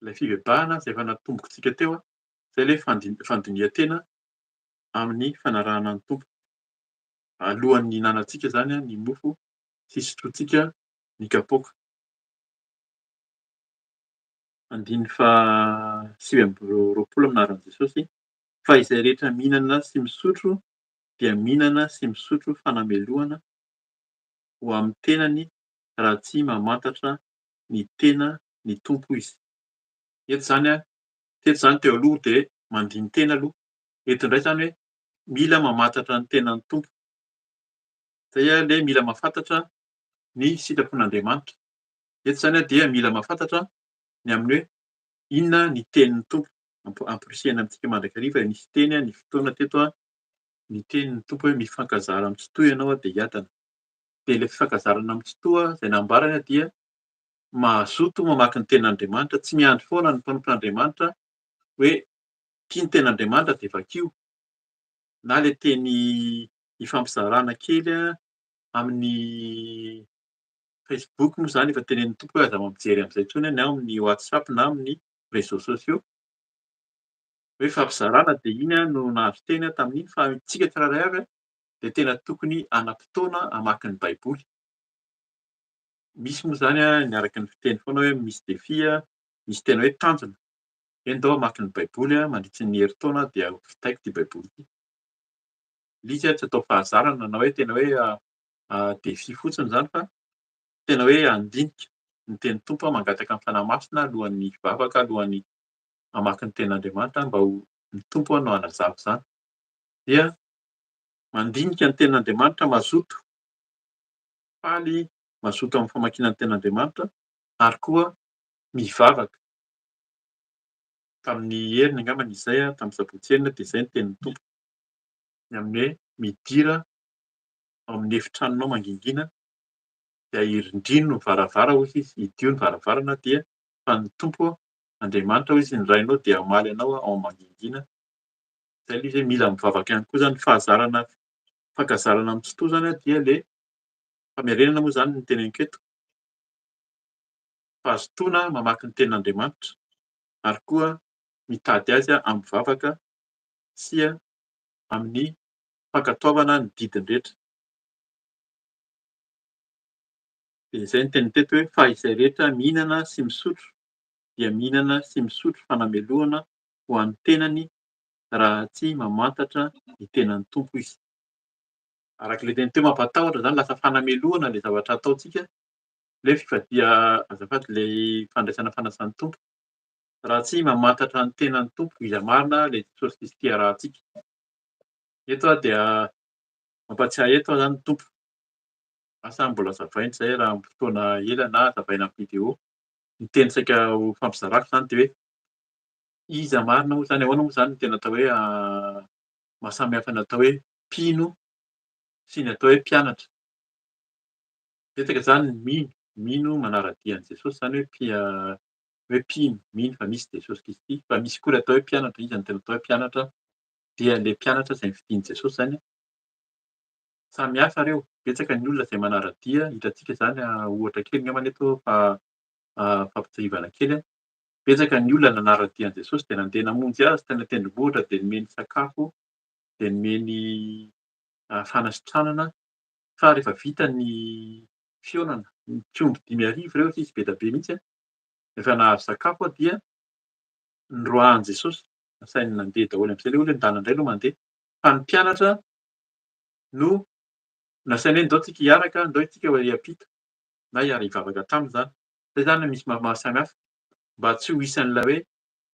Ilay fibebahana izay efa natombokintsika teo, izay ilay fandinihan-tena amin'ny fanarahana ny Tompo. Alohan'ny hihinanantsika izany ny mofo sy hisotroantsika ny kapoaka. Andininy faha 29 amin'ny anaran'i Jesosy, Fa izay rehetra mihinana sy misotro dia mihinana sy misotro fanamelohana ho amin'ny tenany raha tsy mamantatra ny tena ny Tompo izy. Eto izany, teto izany teo aloha dia mandini-tena aloha, eto indray izany hoe mila mamantatra ny tenan'ny Tompo. Izay ilay mila mahafantatra ny sitrapon'Andriamanitra. Eto izany dia mila mahafantatra ny amin'ny hoe inona ny tenin'ny Tompo. Amporisihina amintsika mandrakariva nisy teny, ny fotoana teto, ny tenin'ny Tompo hoe mifankazara amin'ny tsitoha ianao dia hiadana. Dia ilay fifankazarana amin'ny tsitoha izay nambarany dia mazoto mamaky ny tenin'Andriamanitra, tsy miandry foana ny mpanompon'Andriamanitra hoe tia ny tenin'Andriamanitra dia vakio, na ilay teny ifampizarana kely amin'ny Facebook moa izany efa tenenin'ny Tompo hoe aza mampijery amin'izay intsony na amin'ny WhatsApp na amin'ny réseaux sociaux hoe fampizarana dia iny no nahazo teny aho tamin'iny fa isika tsirairay avy dia tena tokony hanam-potoana hamaky ny Baiboly. Misy moa izany ny araka ny fiteny foana hoe misy défi, misy tena hoe tanjona. Hoe ndao hamaky ny Baiboly mandritry ny herintaona dia ho vitaiko ity Baiboly ity. Ilay izy tsy atao fahazarana na hoe tena hoe défi fotsiny izany fa tena hoe handinika ny tenin'ny Tompo aho, mangataka ny Fanahy Masina alohan'ny hivavaka, alohan'ny hamaky ny tenin'Andriamanitra mba ho ny Tompo no hanazava izany. Dia mandinika ny tenin'Andriamanitra mazoto, faly mazoto amin'ny famakiana ny tenin'Andriamanitra ary koa mivavaka. Tamin'ny heriny angamba izay, tamin'ny sabotsy heriny dia izay ny tenin'ny Tompo. Ny amin'ny hoe midira ao amin'ny efitranonao mangingina dia hirindrino ny varavara hoy izy, hidio ny varavarana dia fa ny Tompo Andriamanitra hoy izy ny Rainao dia hamaly anao ao mangingina. Izay ilay izy hoe mila mivavaka ihany koa izany, fahazarana, fankazarana amin'ny tsitoha izany dia ilay famerenana moa izany no teneniko eto. Fahazotoana mamaky ny tenin'Andriamanitra ary koa mitady azy amin'ny vavaka sy amin'ny fankatoavana ny didiny rehetra. Dia izay ny teniny teto hoe fa izay rehetra mihinana sy misotro dia mihinana sy misotro fanamelohana ho an'ny tenany raha tsy mamantatra ny tenan'ny Tompo izy. Araka ilay teny teo mampatahotra izany lasa fanamelohana ilay zavatra ataontsika, ilay fifadia azafady ilay fandraisana fanasan'ny Tompo. Raha tsy mamantatra ny tenan'ny Tompo iza marina ilay Jesosy Kristy arahantsika. Eto aho dia mampatsiahy eto aho izany ny Tompo. Asa mbola azavaina izay raha amin'ny fotoana ela na azavaina amin'ny vidéo. Ny teny saika ho fampizarako izany dia hoe Iza marina moa izany, ahoana moa izany no tena atao hoe mahasamihafa ny atao hoe mpino sy ny atao hoe mpianatra? Betsaka izany ny mino, mino manara-dia an'i Jesosy izany hoe hoe mpino, mino fa misy Jesosy Kristy, fa misy koa ilay atao hoe mpianatra, iza no tena atao hoe mpianatra? Dia ilay mpianatra izay nofidin'i Jesosy izany. Samy hafa ireo, betsaka ny olona izay manara-dia, hitantsika izany ohatra kely angambany eto fa fampitsahivana kely. Betsaka ny olona nanara-dia an'i Jesosy dia nandeha namonjy azy tany an-tendrombohitra dia nomeny sakafo, dia nomeny fanasitranana, fa rehefa vita ny fihaonana, ny mpiomby 5000 ireo satria izy be dia be mihitsy, rehefa nahazo sakafo dia noroahan'i Jesosy, nasainy nandeha daholo amin'izay ilay olona hoe ndana indray aloha mandeha, fa ny mpianatra no nasainy hoe ndao tsika hiaraka, ndao isika ho hiampita na hiara-hivavaka taminy izany. Izay izany no misy maha samy hafa, mba tsy ho isan'ilay hoe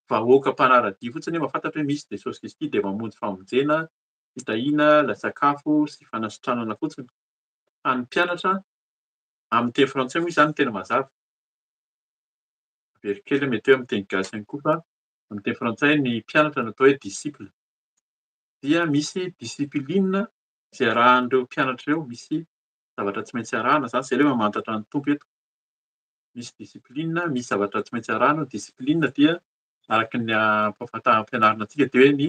vahoaka mpanara-dia fotsiny hoe mahafantatra hoe misy Jesosy Kristy dia mamonjy famonjena, fitahiana, ilay sakafo sy fanasitranana fotsiny. Fa ny mpianatra, amin'ny teny frantsay moa izany no tena mazava. Averiko kely mety hoe amin'ny teny gasy ihany koa fa amin'ny teny frantsay ny mpianatra no atao hoe disciple. Dia misy discipline izay arahan'ireo mpianatra ireo, misy zavatra tsy maintsy arahana izany, izay ilay hoe mamantatra ny Tompo eto. Misy discipline, misy zavatra tsy maintsy arahana, ny discipline dia araka ny ampianarina antsika dia hoe ny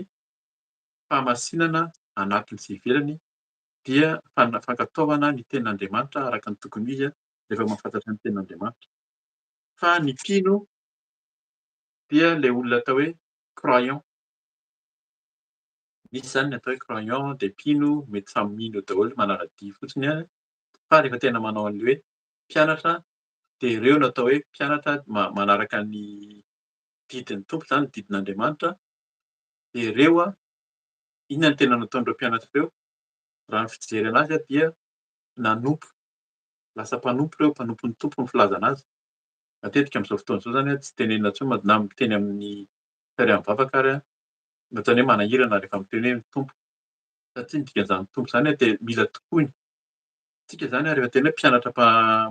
fahamasinana anatiny sy ivelany dia fankatoavana ny tenin'Andriamanitra araka ny tokony ho izy rehefa mahafantatra ny tenin'Andriamanitra. Fa ny mpino dia ilay olona atao hoe croyant. Misy izany ny atao hoe croyant dia mpino, mety samy mino eo daholo, manara-dia fotsiny ihany, fa rehefa tena manao an'ilay hoe mpianatra dia ireo no atao hoe mpianatra manaraka ny didin'ny Tompo izany, ny didin'Andriamanitra, dia ireo inona no tena nataon'ireo mpianatra ireo? Raha ny fijery an'azy dia nanompo, lasa mpanompo ireo, mpanompon'ny Tompo ny filazana azy. Matetika amin'izao fotoana izao izany tsy tenenina intsony na miteny amin'ny fiaraha-mivavaka ary ohatran'ny hoe manahirana rehefa miteny hoe ny Tompo, satria ny dikan'izany Tompo izany dia mila tompoina. Isika izany rehefa tena hoe mpianatra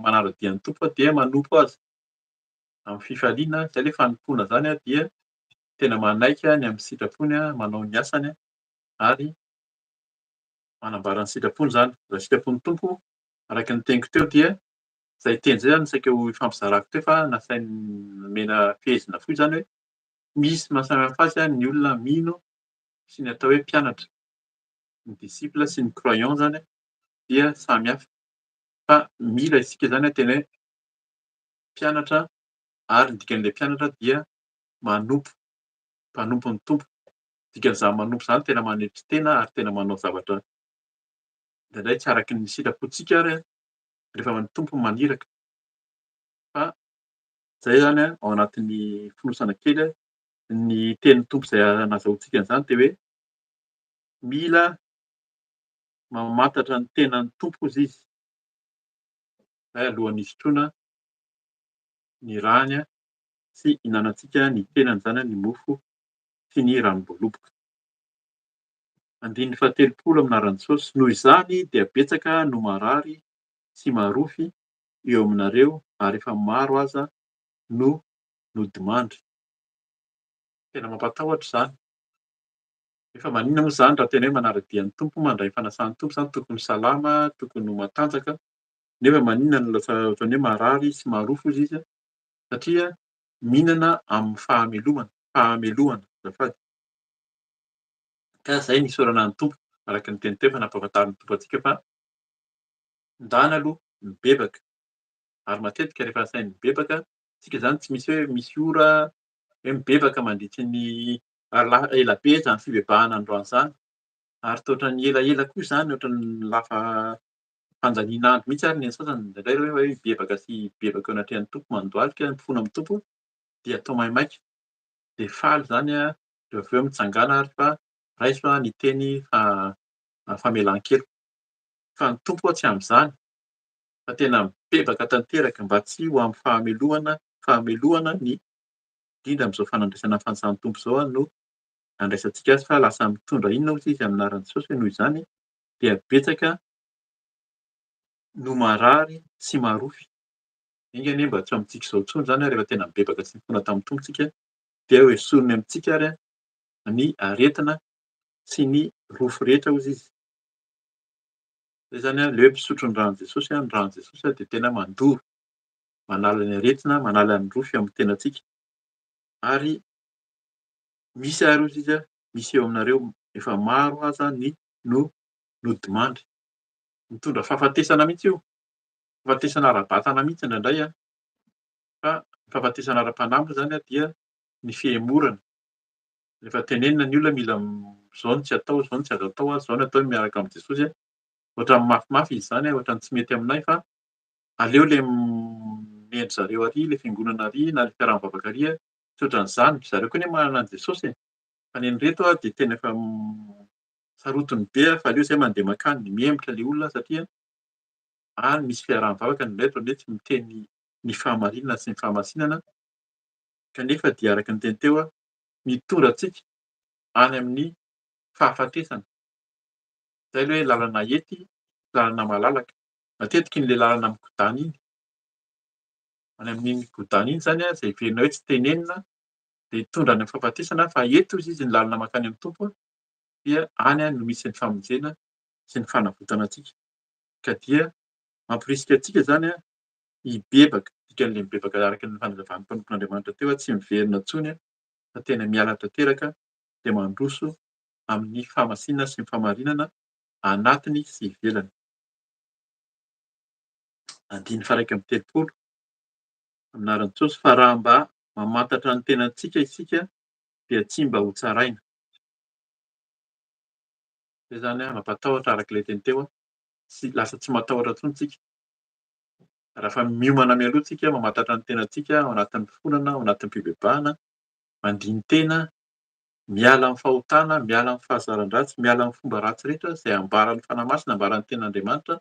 manara-dia ny Tompo dia manompo Azy amin'ny fifaliana, izay ilay fanompoana izany dia tena manaiky ny amin'ny sitrapony, manao ny asany ary manambara ny sitrapony izany. Raha sitrapon'ny Tompo, araka ny teniko teo dia izay teny izay izany saika ho ifampizarako teo fa nasainy nomena fehezina fohy izany hoe misy mahasamihafa azy ny olona mino sy ny atao hoe mpianatra, ny disciple sy ny croyant izany dia samy hafa fa mila isika izany tena hoe mpianatra ary ny dikan'ilay mpianatra dia manompo, mpanompo ny Tompo. Dikan'izany manompo izany tena manetry tena ary tena manao zavatra indraindray tsy araky ny sitrapontsika ary rehefa ny Tompo no maniraka. Fa izay izany ao anatin'ny fonosana kely ny tenin'ny Tompo izay nazahoantsika an'izany dia hoe mila mamantatra ny tenan'ny Tompo hozy izy izay alohan'ny hisotroana ny rany sy hihinanantsika ny tenany izany, ny mofo sy ny ranom-boaloboka. Andininy faha-30 amin'ny anaran'i Jesosy. Noho izany dia betsaka no marary sy marofy eo aminareo ary efa maro aza no nodimandry. Tena mampatahotra izany. Nefa maninona moa izany raha tena hoe manara-dia ny Tompo, mandray ny fanasan'ny Tompo izany, tokony ho salama, tokony ho matanjaka, nefa maninona no lasa ohatran'ny hoe marary sy marofy hozy izy? Satria mihinana amin'ny fahamelomana, fahamelohana, azafady. Ka izay ny isaorana ny Tompo, araka ny teny teo efa nampahafantarin'ny Tompo antsika fa ndana aloha mibebaka, ary matetika rehefa asainy mibebaka, isika izany tsy misy hoe misy ora hoe mibebaka mandritry ny ary ela be izany fibebahana androany izany, ary toa ohatran'ny elaela koa izany, ohatran'ny lafa fandaniana andro mihitsy ary ny an'ny sasany indraindray rehefa hoe hibebaka sy hibebaka eo anatrehan'ny Tompo, mandohalika, mifona amin'ny Tompo dia atao maimaika, dia faly izany rehefa avy eo mitsangàna ary fa raiso ny teny famelan-keloka. Fa ny Tompo tsy amin'izany fa tena mibebaka tanteraka mba tsy ho amin'ny fahamelohana, fahamelohana ny indrindra amin'izao fanandraisana ny fanasan'ny Tompo izao no andraisantsika azy fa lasa mitondra inona hozy izy amin'ny anaran'i Jesosy hoe noho izany dia betsaka no marary sy marofy. Enga anie mba tsy ho amintsika izao intsony izany rehefa tena mibebaka sy mifona tamin'ny Tompo tsika. Dia ho esoriny amintsika ary ny aretina sy ny rofy rehetra hozy izy. Izay izany ilay hoe mpisotro ny ran'i Jesosy, ny ran'i Jesosy dia tena mandoro, manala ny aretina, manala ny rofy amin'ny tenantsika. Ary misy ary hozy izy, misy eo aminareo efa maro aza ny no nodimandry. Mitondra fahafatesana mihitsy io, fahafatesana ara-batana mihitsy indraindray an. Fa ny fahafatesana ara-panahy moa izany dia ny fihemorana. Rehefa tenenina ny olona mila izao no tsy atao, izao no tsy azo atao, izao no atao miaraka amin'i Jesosy. Ohatran'ny mafimafy izy izany, ohatran'ny tsy mety aminay fa aleo ilay mendry zareo ary, ilay fiangonana ary na ilay fiaraha-mivavaka ary, tsy ohatran'izany. Zareo koa anie manana an'i Jesosy e. Fa ny an'ireto dia tena efa sarotiny be fa aleo izay mandeha mankany, mihemotra ilay olona satria any misy fiaraha-mivavaka ny ireto anie tsy miteny ny fahamarinana sy ny fahamasinana kanefa dia araka ny teny teo mitondra antsika any amin'ny fahafatesana. Izay ilay hoe lalana ety, lalana malalaka. Matetika iny ilay lalana mikodana iny, any amin'iny mikodana iny izany izay heverina hoe tsy tenenina dia hitondra any amin'ny fahafatesana fa eto hozy izy ny lalana mankany amin'ny Tompo dia any no misy ny famonjena sy ny fanavotana antsika. Ka dia mamporisika antsika izany hibebaka, dikan'ilay mibebaka araka ny fanazavan'ny mpanompon'Andriamanitra teo, tsy miverina intsony fa tena miala tanteraka dia mandroso amin'ny fahamasinana sy ny fahamarinana anatiny sy ivelany. Andininy faha-31, Amin'ny anaran'i Jesosy, fa raha mba mamantatra ny tenantsika isika dia tsy mba hotsaraina. Izay izany mampatahotra araka ilay teny teo, tsy lasa tsy matahotra intsony isika. Raha efa miomana mialoha isika, mamantatra ny tenantsika ao anatin'ny fifonana, ao anatin'ny fibebahana, mandini-tena, miala amin'ny fahotana, miala amin'ny fahazaran-dratsy, miala amin'ny fomba ratsy rehetra izay ambaran'ny Fanahy Masina, ambaran'ny Tenin'Andriamanitra,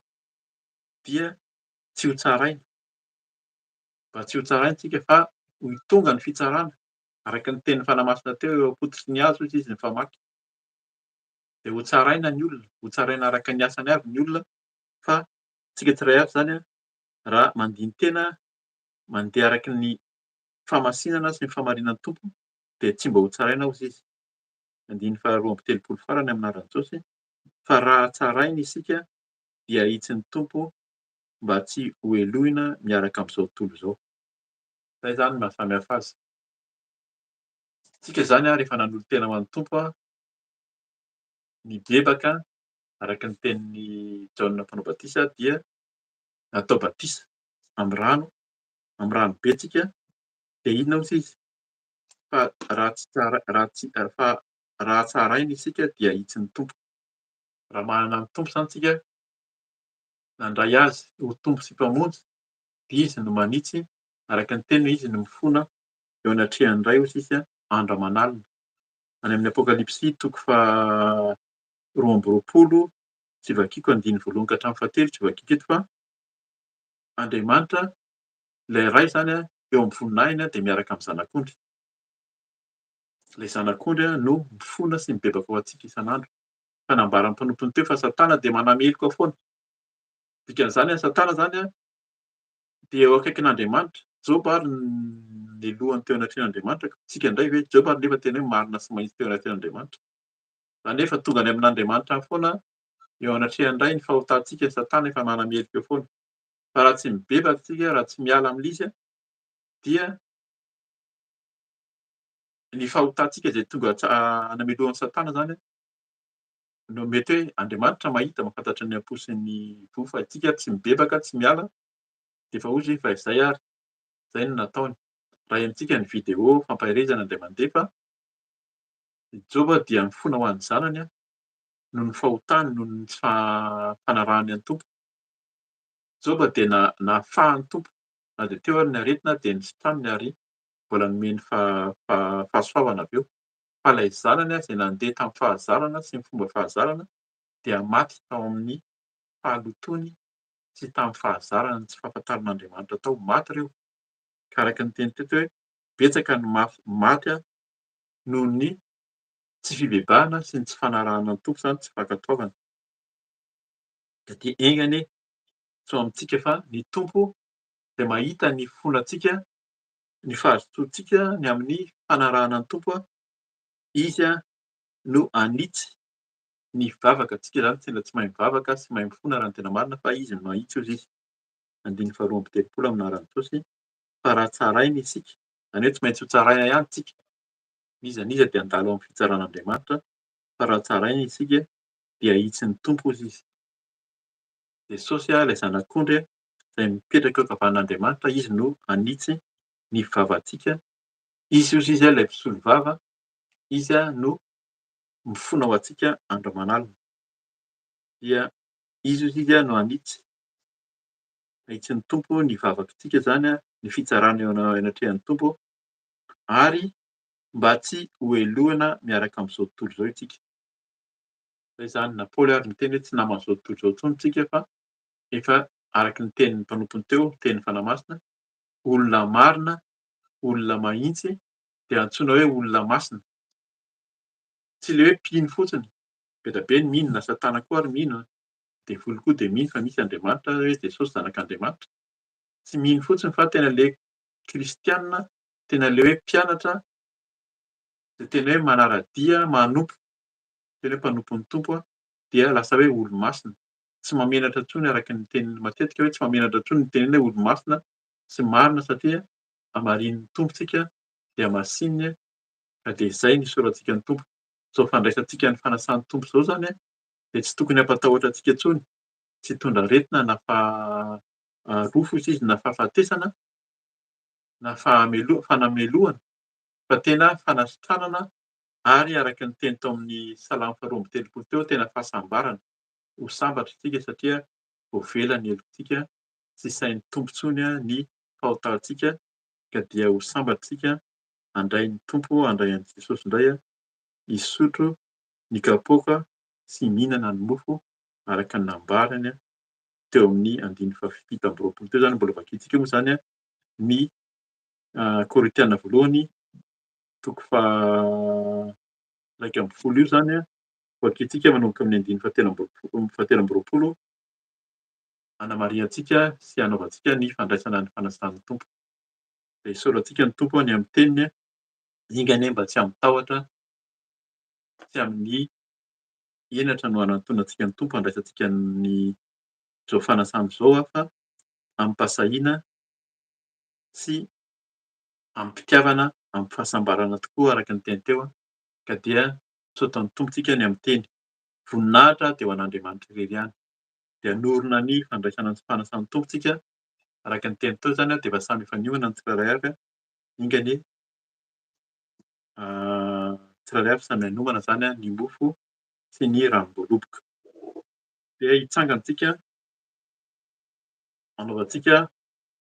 dia tsy ho tsaraina. Mba tsy ho tsaraina isika fa ho tonga ny fitsarana, araka ny tenin'ny Fanahy Masina teo, eo am-pototry ny hazo hoy izy ny famaky. Dia ho tsaraina ny olona, ho tsaraina araka ny asany avy ny olona, fa isika tsirairay avy izany raha mandini-tena, mandeha araka ny fahamasinana sy ny fahamarinan'ny Tompo dia tsy mba ho tsaraina hozy izy. Andininy faharoa amby telopolo farany amin'ny anaran'i Jesosy, fa raha tsaraina isika dia ahitsin'ny Tompo mba tsy ho helohina miaraka amin'izao tontolo izao. Izay izany no maha samy hafa azy. Isika izany rehefa nanolo-tena ho an'ny Tompo, nibebaka araka ny tenin'i Jaona Mpanao Batisa dia natao batisa amin'ny rano, amin'ny rano be tsika, dia inona hozy izy? Fa raha tsy tsara, raha tsy, fa raha tsaraina isika dia ahitsin'ny Tompo. Raha manana ny Tompo izany tsika, nandray Azy ho Tompo sy Mpamonjy, dia Izy no manitsy, araka ny teny hoe Izy no mifona eo anatrehan'ny Ray hozy izy andro aman'alina. Any amin'ny Apokalypsy toko faha 22, tsy vakiko andininy voalohany ka hatramin'ny fahatelo, tsy vakiko eto fa Andriamanitra ilay Ray izany eo amin'ny voninahiny dia miaraka amin'ny Zanak'ondry. Ilay Zanak'ondry no mifona sy mibebaka ho antsika isan'andro. Fa nambaran'ny mpanompony teo fa Satana dia manameloka foana. Dikan'izany Satana izany dia eo akaikin'Andriamanitra. Joba ary nelohany teo anatrehan'Andriamanitra. Tsika indray ve? Joba ary nefa tena hoe marina sy mahitsy teo anatrehan'Andriamanitra. Izany hoe efa tonga any amin'Andriamanitra any foana eo anatrehan'ny Ray ny fahotantsika, Satana efa manameloka eo foana. Fa raha tsy mibebaka isika, raha tsy miala amin'ilay izy dia ny fahotantsika izay tonga hanamelohan'i Satana izany no mety hoe Andriamanitra mahita, mahafantatra ny am-po sy ny voa fa isika tsy mibebaka, tsy miala dia efa hoy izy fa izay ary, izay no nataony. Raha henontsika ny vidéo fampaherezana indray mandeha fa i Joba dia nifona ho an'ny zanany noho ny fahotany, noho ny tsy fanarahany an'ny Tompo. Joba dia nahafahan'ny Tompo na dia teo ary ny aretina dia nositraniny ary mbola nomeny fahasoavana avy eo. Fa ilay zanany izay nandeha tamin'ny fahazarana sy ny fomba fahazarana dia maty tao amin'ny fahalotoany sy tamin'ny fahazarana ny tsy fahafantaran'Andriamanitra tao. Maty ireo. Ka araka ny teny teto hoe betsaka ny maty noho ny tsy fibebahana sy ny tsy fanarahana ny Tompo izany, tsy fankatoavana. Ka dia enga anie tsy ho amintsika fa ny Tompo dia mahita ny fonantsika. ny fahazotoantsika ny amin'ny fanarahana ny Tompo, Izy no hanitsy ny vavaka. Tsika izany tena tsy mahay mivavaka sy mahay mifona raha ny tena marina fa Izy no mahitsy hozy Izy. Andininy faharoa amby telopolo amin'ny anaran'i Jesosy. Fa raha tsaraina isika, izany hoe tsy maintsy ho tsaraina ihany tsika, n'iza n'iza dia handalo amin'ny fitsaran'Andriamanitra, fa raha tsaraina isika dia hahitsin'ny Tompo hozy Izy. Jesosy ilay Zanak'ondry izay mipetraka eo ankavanan'Andriamanitra, Izy no hanitsy ny vavantsika. Izy hozy Izy ilay mpisolovava, Izy no mifona ho antsika andro aman'alina. Dia Izy hozy Izy no hanitsy, hahitsin'ny Tompo ny vavakintsika izany, ny fitsarana eo anatrehan'ny Tompo, ary mba tsy hohelohina miaraka amin'izao tontolo izao isika. Izay izany, na Paoly ary niteny hoe tsy naman'izao tontolo izao intsony isika fa efa araka ny tenin'ny mpanompony teo, tenin'ny Fanahy Masina, olona marina, olona mahitsy dia antsoina hoe olona masina. Tsy ilay hoe mpino fotsiny, be dia be ny mino, na Satana koa ary mino, devoly koa dia mino fa misy Andriamanitra, hoe Jesosy zanak'Andriamanitra. Tsy mino fotsiny fa tena ilay kristiana, tena ilay hoe mpianatra, dia tena hoe manara-dia, manompo. Tena hoe mpanompon'ny Tompo dia lasa hoe olo-masina. Tsy mahamenatra intsony araka ny teniny matetika hoe tsy mahamenatra intsony ny tenena hoe olo-masina sy marina satria hamarinin'ny Tompo tsika dia hamasininy ka dia izay ny isaorantsika ny Tompo. Izao fandraisantsika ny fanasan'ny Tompo izao izany dia tsy tokony hampatahotra antsika intsony, tsy hitondra aretina na faharofo izy na fahafatesana na fanamelohana fa tena fanasitranana ary araka ny teny tao amin'ny Salamo faharoa amby telopolo teo, tena fahasambarana, ho sambatra isika satria voavela ny helotsika, tsy sain'ny Tompo intsony ny fahotantsika ka dia ho sambatra isika handray ny Tompo, handray an'i Jesosy indray, hisotro ny kapoaka sy mihinana ny mofo araka ny nambarany teo amin'ny andininy fahafito amby roapolo teo izany, mbola vakintsika moa izany ny Korintiana voalohany toko faha 11 io izany, vakintsika manomboka amin'ny andininy fahatelo amby roapolo, hanamarihantsika sy hanaovantsika ny fandraisana ny fanasan'ny Tompo. Dia isaorantsika ny Tompo ny amin'ny teniny, enga anie mba tsy amin'ny tahotra, tsy amin'ny henatra no hanantonantsika ny Tompo handraisantsika ny izao fanasana izao fa amim-pahasahiana sy amim-pitiavana, amim-pahasambarana tokoa araka ny teny teo ka dia misaotra ny Tompo tsika ny amin'ny teny. Voninahitra dia ho an'Andriamanitra irery ihany. Dia hanorina ny fandraisana ny fanasan'ny Tompo tsika araka ny teny teo izany dia efa samy efa niomana ny tsirairay avy enga anie tsirairay avy samy hanomana izany ny mofo sy ny ranom-boaloboka. Dia hitsangana tsika hanaovantsika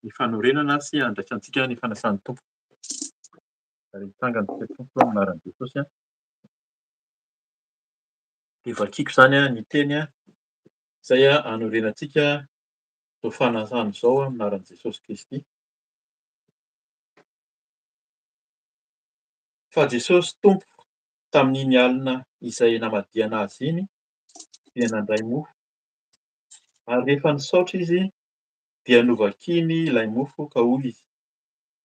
ny fanorenana sy handraisantsika ny fanasan'ny Tompo. Ary hitsangana isika Tompo amin'ny anaran'i Jesosy. Dia vakiko izany ny teny izay hanorenantsika izao fanasana izao amin'ny anaran'i Jesosy Kristy. Fa Jesosy Tompo tamin'iny alina izay namadihana azy iny dia nandray mofo. Ary rehefa nisaotra izy dia novakiny ilay mofo ka hoy izy,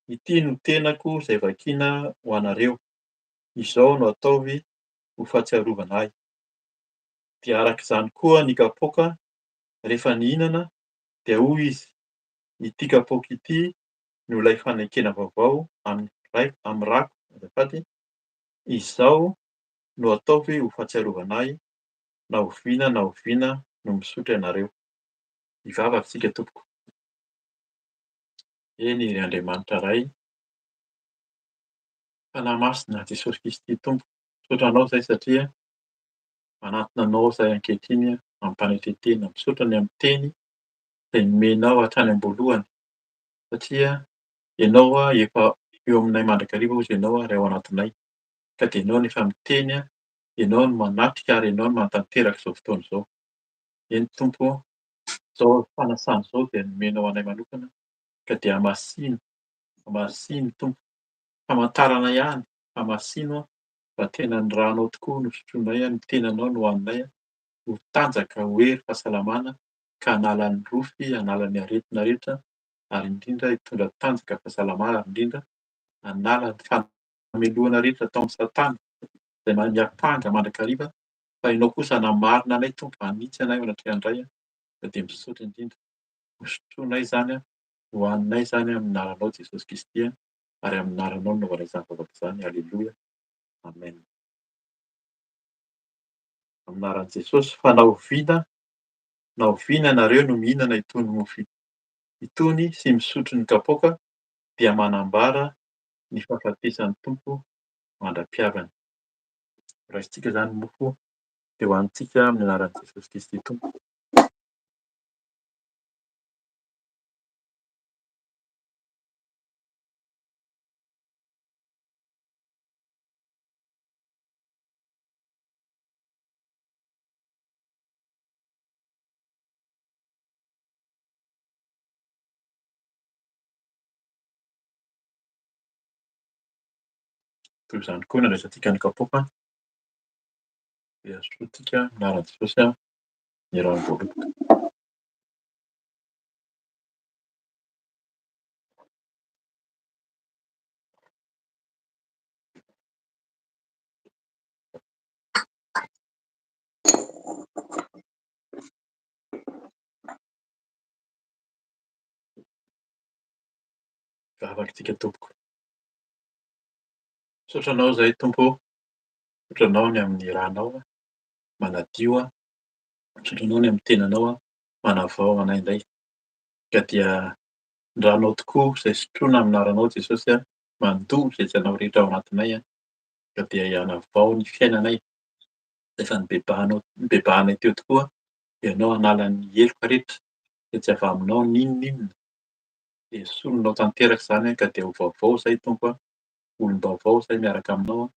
Ity no tenako izay vakina ho anareo, izao no ataovy ho fahatsiarovana ahy. Dia araka izany koa ny kapoaka, rehefa nihinana, dia hoy izy, Ity kapoaka ity no ilay fanekena vaovao amin'ny amin'ny rako, azafady, izao no ataovy ho fahatsiarovana ahy, na oviana na oviana no misotro ianareo. Hivavaka isika tompoko. Eny ry Andriamanitra Ray, Fanahy Masina, Jesosy Kristy Tompo, misaotra Anao izahay satria manatona Anao izahay ankehitriny amim-panetren-tena. Misaotra ny amin'ny teny izay nomenao hatrany am-boalohany satria Ianao efa eo aminay mandrakariva hozy Ianao ary ao anatinay. Ka dia Ianao no efa miteny, Ianao no manatrika ary Ianao no manatanteraka izao fotoana izao. Eny Tompo ô, izao fanasana izao dia nomenao anay manokana ka dia hamasino, hamasino Tompo. Famantarana ihany, hamasino fa tena ny ranao tokoa no sotroinay, ny tenanao no hohaninay, ho tanjaka, ho hery fahasalamana ka hanala ny rofy, hanala ny aretina rehetra ary indrindra hitondra tanjaka fahasalamana ary indrindra. Hanala ny famelohana rehetra ataon'i Satana izay miampanga mandrakariva fa Ianao kosa hanamarina anay Tompo, hanitsy anay eo anatrehan-dRay ka dia misaotra indrindra. Hosotroinay izany, hohaninay izany amin'ny anaranao Jesosy Kristy ary amin'ny anaranao no nanaovanay izany vavaka izany. Aleloia. Amen. Amin'ny anaran'i Jesosy fa na oviana na oviana ianareo no mihinana itony mofo itony sy misotro ny kapoaka dia manambara ny fahafatesan'ny Tompo mandra-piavany. Raisintsika izany ny mofo dia hohanintsika amin'ny anaran'i Jesosy Kristy Tompo. Toy izany koa nandraisantsika ny kapoaka dia sotrointsika amin'ny anaran'i Jesosy ny ranom-boaloboka. Vavaka tsika tompoko. Misaotra anao izahay Tompo ô. Misaotra anao ny amin'ny ranao manadio. Misaotra anao ny amin'ny tenanao manavao anay indray. Ka dia ny ranao tokoa izay sotroina amin'ny anaranao Jesosy mandoa izay tsy anao rehetra ao anatinay ka dia hanavao ny fiainanay. Efa nibebahanao nibebahanay teo tokoa ianao hanala ny heloka rehetra izay tsy avy aminao n'inon'inona. Dia esorinao tanteraka izany ka dia ho vaovao izay Tompo a, olom-baovao izay miaraka aminao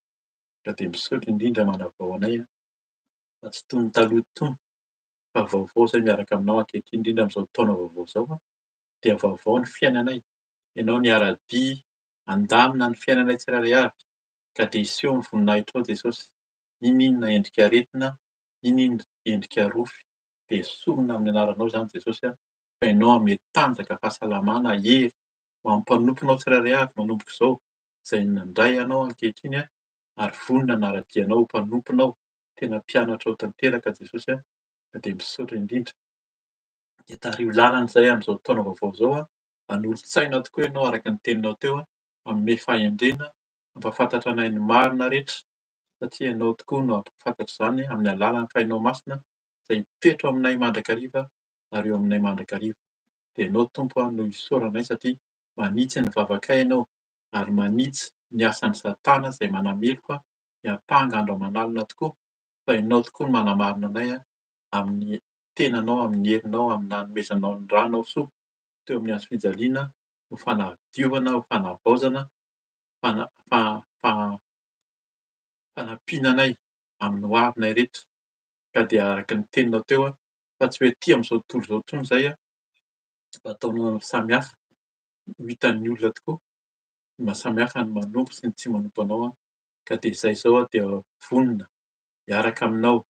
ka dia misaotra indrindra manavao anay fa tsy toy ny taloha intsony fa vaovao izay miaraka aminao ankehitriny indrindra amin'izao taona vaovao izao dia vaovao ny fiainanay. Ianao niara-dia handamina ny fiainanay tsirairay avy ka dia hiseho ny voninahitrao Jesosy. N'inon'inona endrika aretina, n'inon'inona endrika rofy dia esorina amin'ny anaranao izany Jesosy a. Fa ianao hanome tanjaka, fahasalamana, hery ho an'ny mpanomponao tsirairay avy manomboka izao izay nandray anao ankehitriny ary vonona hanara-dia anao ho mpanomponao, tena mpianatrao tanteraka Jesosy a, ka dia misaotra indrindra. Dia tariho lalana izay amin'izao taona vaovao izao, hanolo-tsaina tokoa ianao araka ny teninao teo, hanome fahendrena, hampahafantatra anay ny marina rehetra, satria ianao tokoa no hampahafantatra izany amin'ny alalan'ny Fahinao Masina izay hitoetra ao aminay mandrakariva ary eo aminay mandrakariva. Dia ianao Tompo no isaoranay satria manitsy ny vavakay ianao ary manitsy ny asan'i Satana izay manameloka miampanga andro aman'alina tokoa fa ianao tokoa no manamarina anay amin'ny tenanao, amin'ny herinao, amin'ny nanomezanao ny ranao soa teo amin'ny hazo fijaliana ho fanadiovana, ho fanavaozana, fanampiana anay amin'ny ho avinay rehetra. Ka dia araka ny teninao teo fa tsy hoe aty amin'izao tontolo izao intsony izay fa ataonao samy hafa, ho hitan'ny olona tokoa ny maha samy hafa ny manompo sy ny tsy manompo anao. Ka dia izay izao aho dia vonona hiaraka aminao,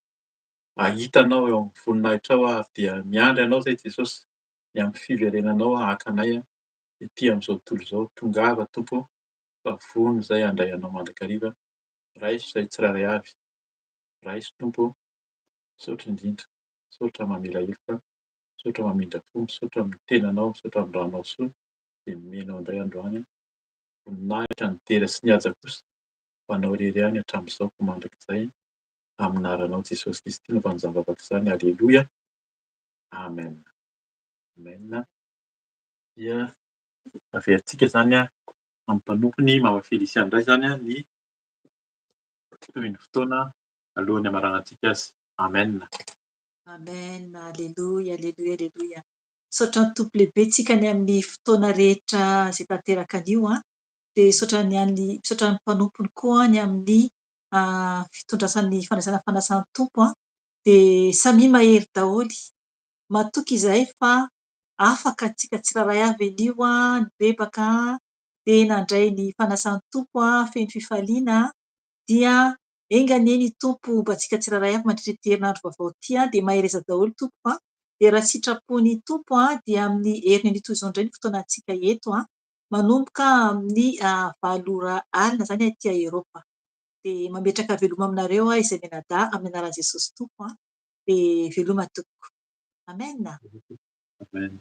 hahita anao eo amin'ny voninahitrao aho ary dia miandry anao izay Jesosy ny amin'ny fiverenanao haka anay ety amin'izao tontolo izao. Tongava Tompo ô, fa vonona izay handray anao mandrakariva. Raiso izay tsirairay avy. Raiso Tompo ô. Misaotra indrindra. Misaotra mamela heloka. Misaotra mamindra fo. Misaotra amin'ny tenanao. Misaotra amin'ny ranao soa izay nomenao indray androany. Voninahitra ny dera sy ny haja kosa ho anao irery ihany hatramin'izao ka mandrakizay. Amin'ny anaranao Jesosy Kristy no van'izany vavaka izany. Aleloia. Amen. Amen. Dia averintsika izany amin'ny mpanompony Mama Félicia indray izany ny tohin'ny fotoana alohan'ny hamaranantsika azy. Amen. Amen. Aleloia, aleloia, aleloia. Misaotra ny Tompo lehibe tsika ny amin'ny fotoana rehetra izay tanteraka anio an. Dia misaotra ny an'ny misaotra ny mpanompony koa ny amin'ny fitondrasan'ny fandraisana fanasan'ny Tompo an. Dia samia mahery daholo. Matoky izahay fa afaka tsika tsirairay avy anio an, nibebaka dia nandray ny fanasan'ny Tompo feno fifaliana dia enga anie ny Tompo homba antsika tsirairay avy mandritra ity herinandro vaovao ity dia mahereza daholo tompoko an! Dia raha sitrapon'ny Tompo dia amin'ny heriny anio toy izao indray ny fotoanantsika eto an! Manomboka amin'ny 8 ora alina izany aty Eoropa. Dia mametraka veloma aminareo aho izay mianadahy amin'ny anaran'i Jesosy Tompo. Dia veloma tompoko. Amen. Amen.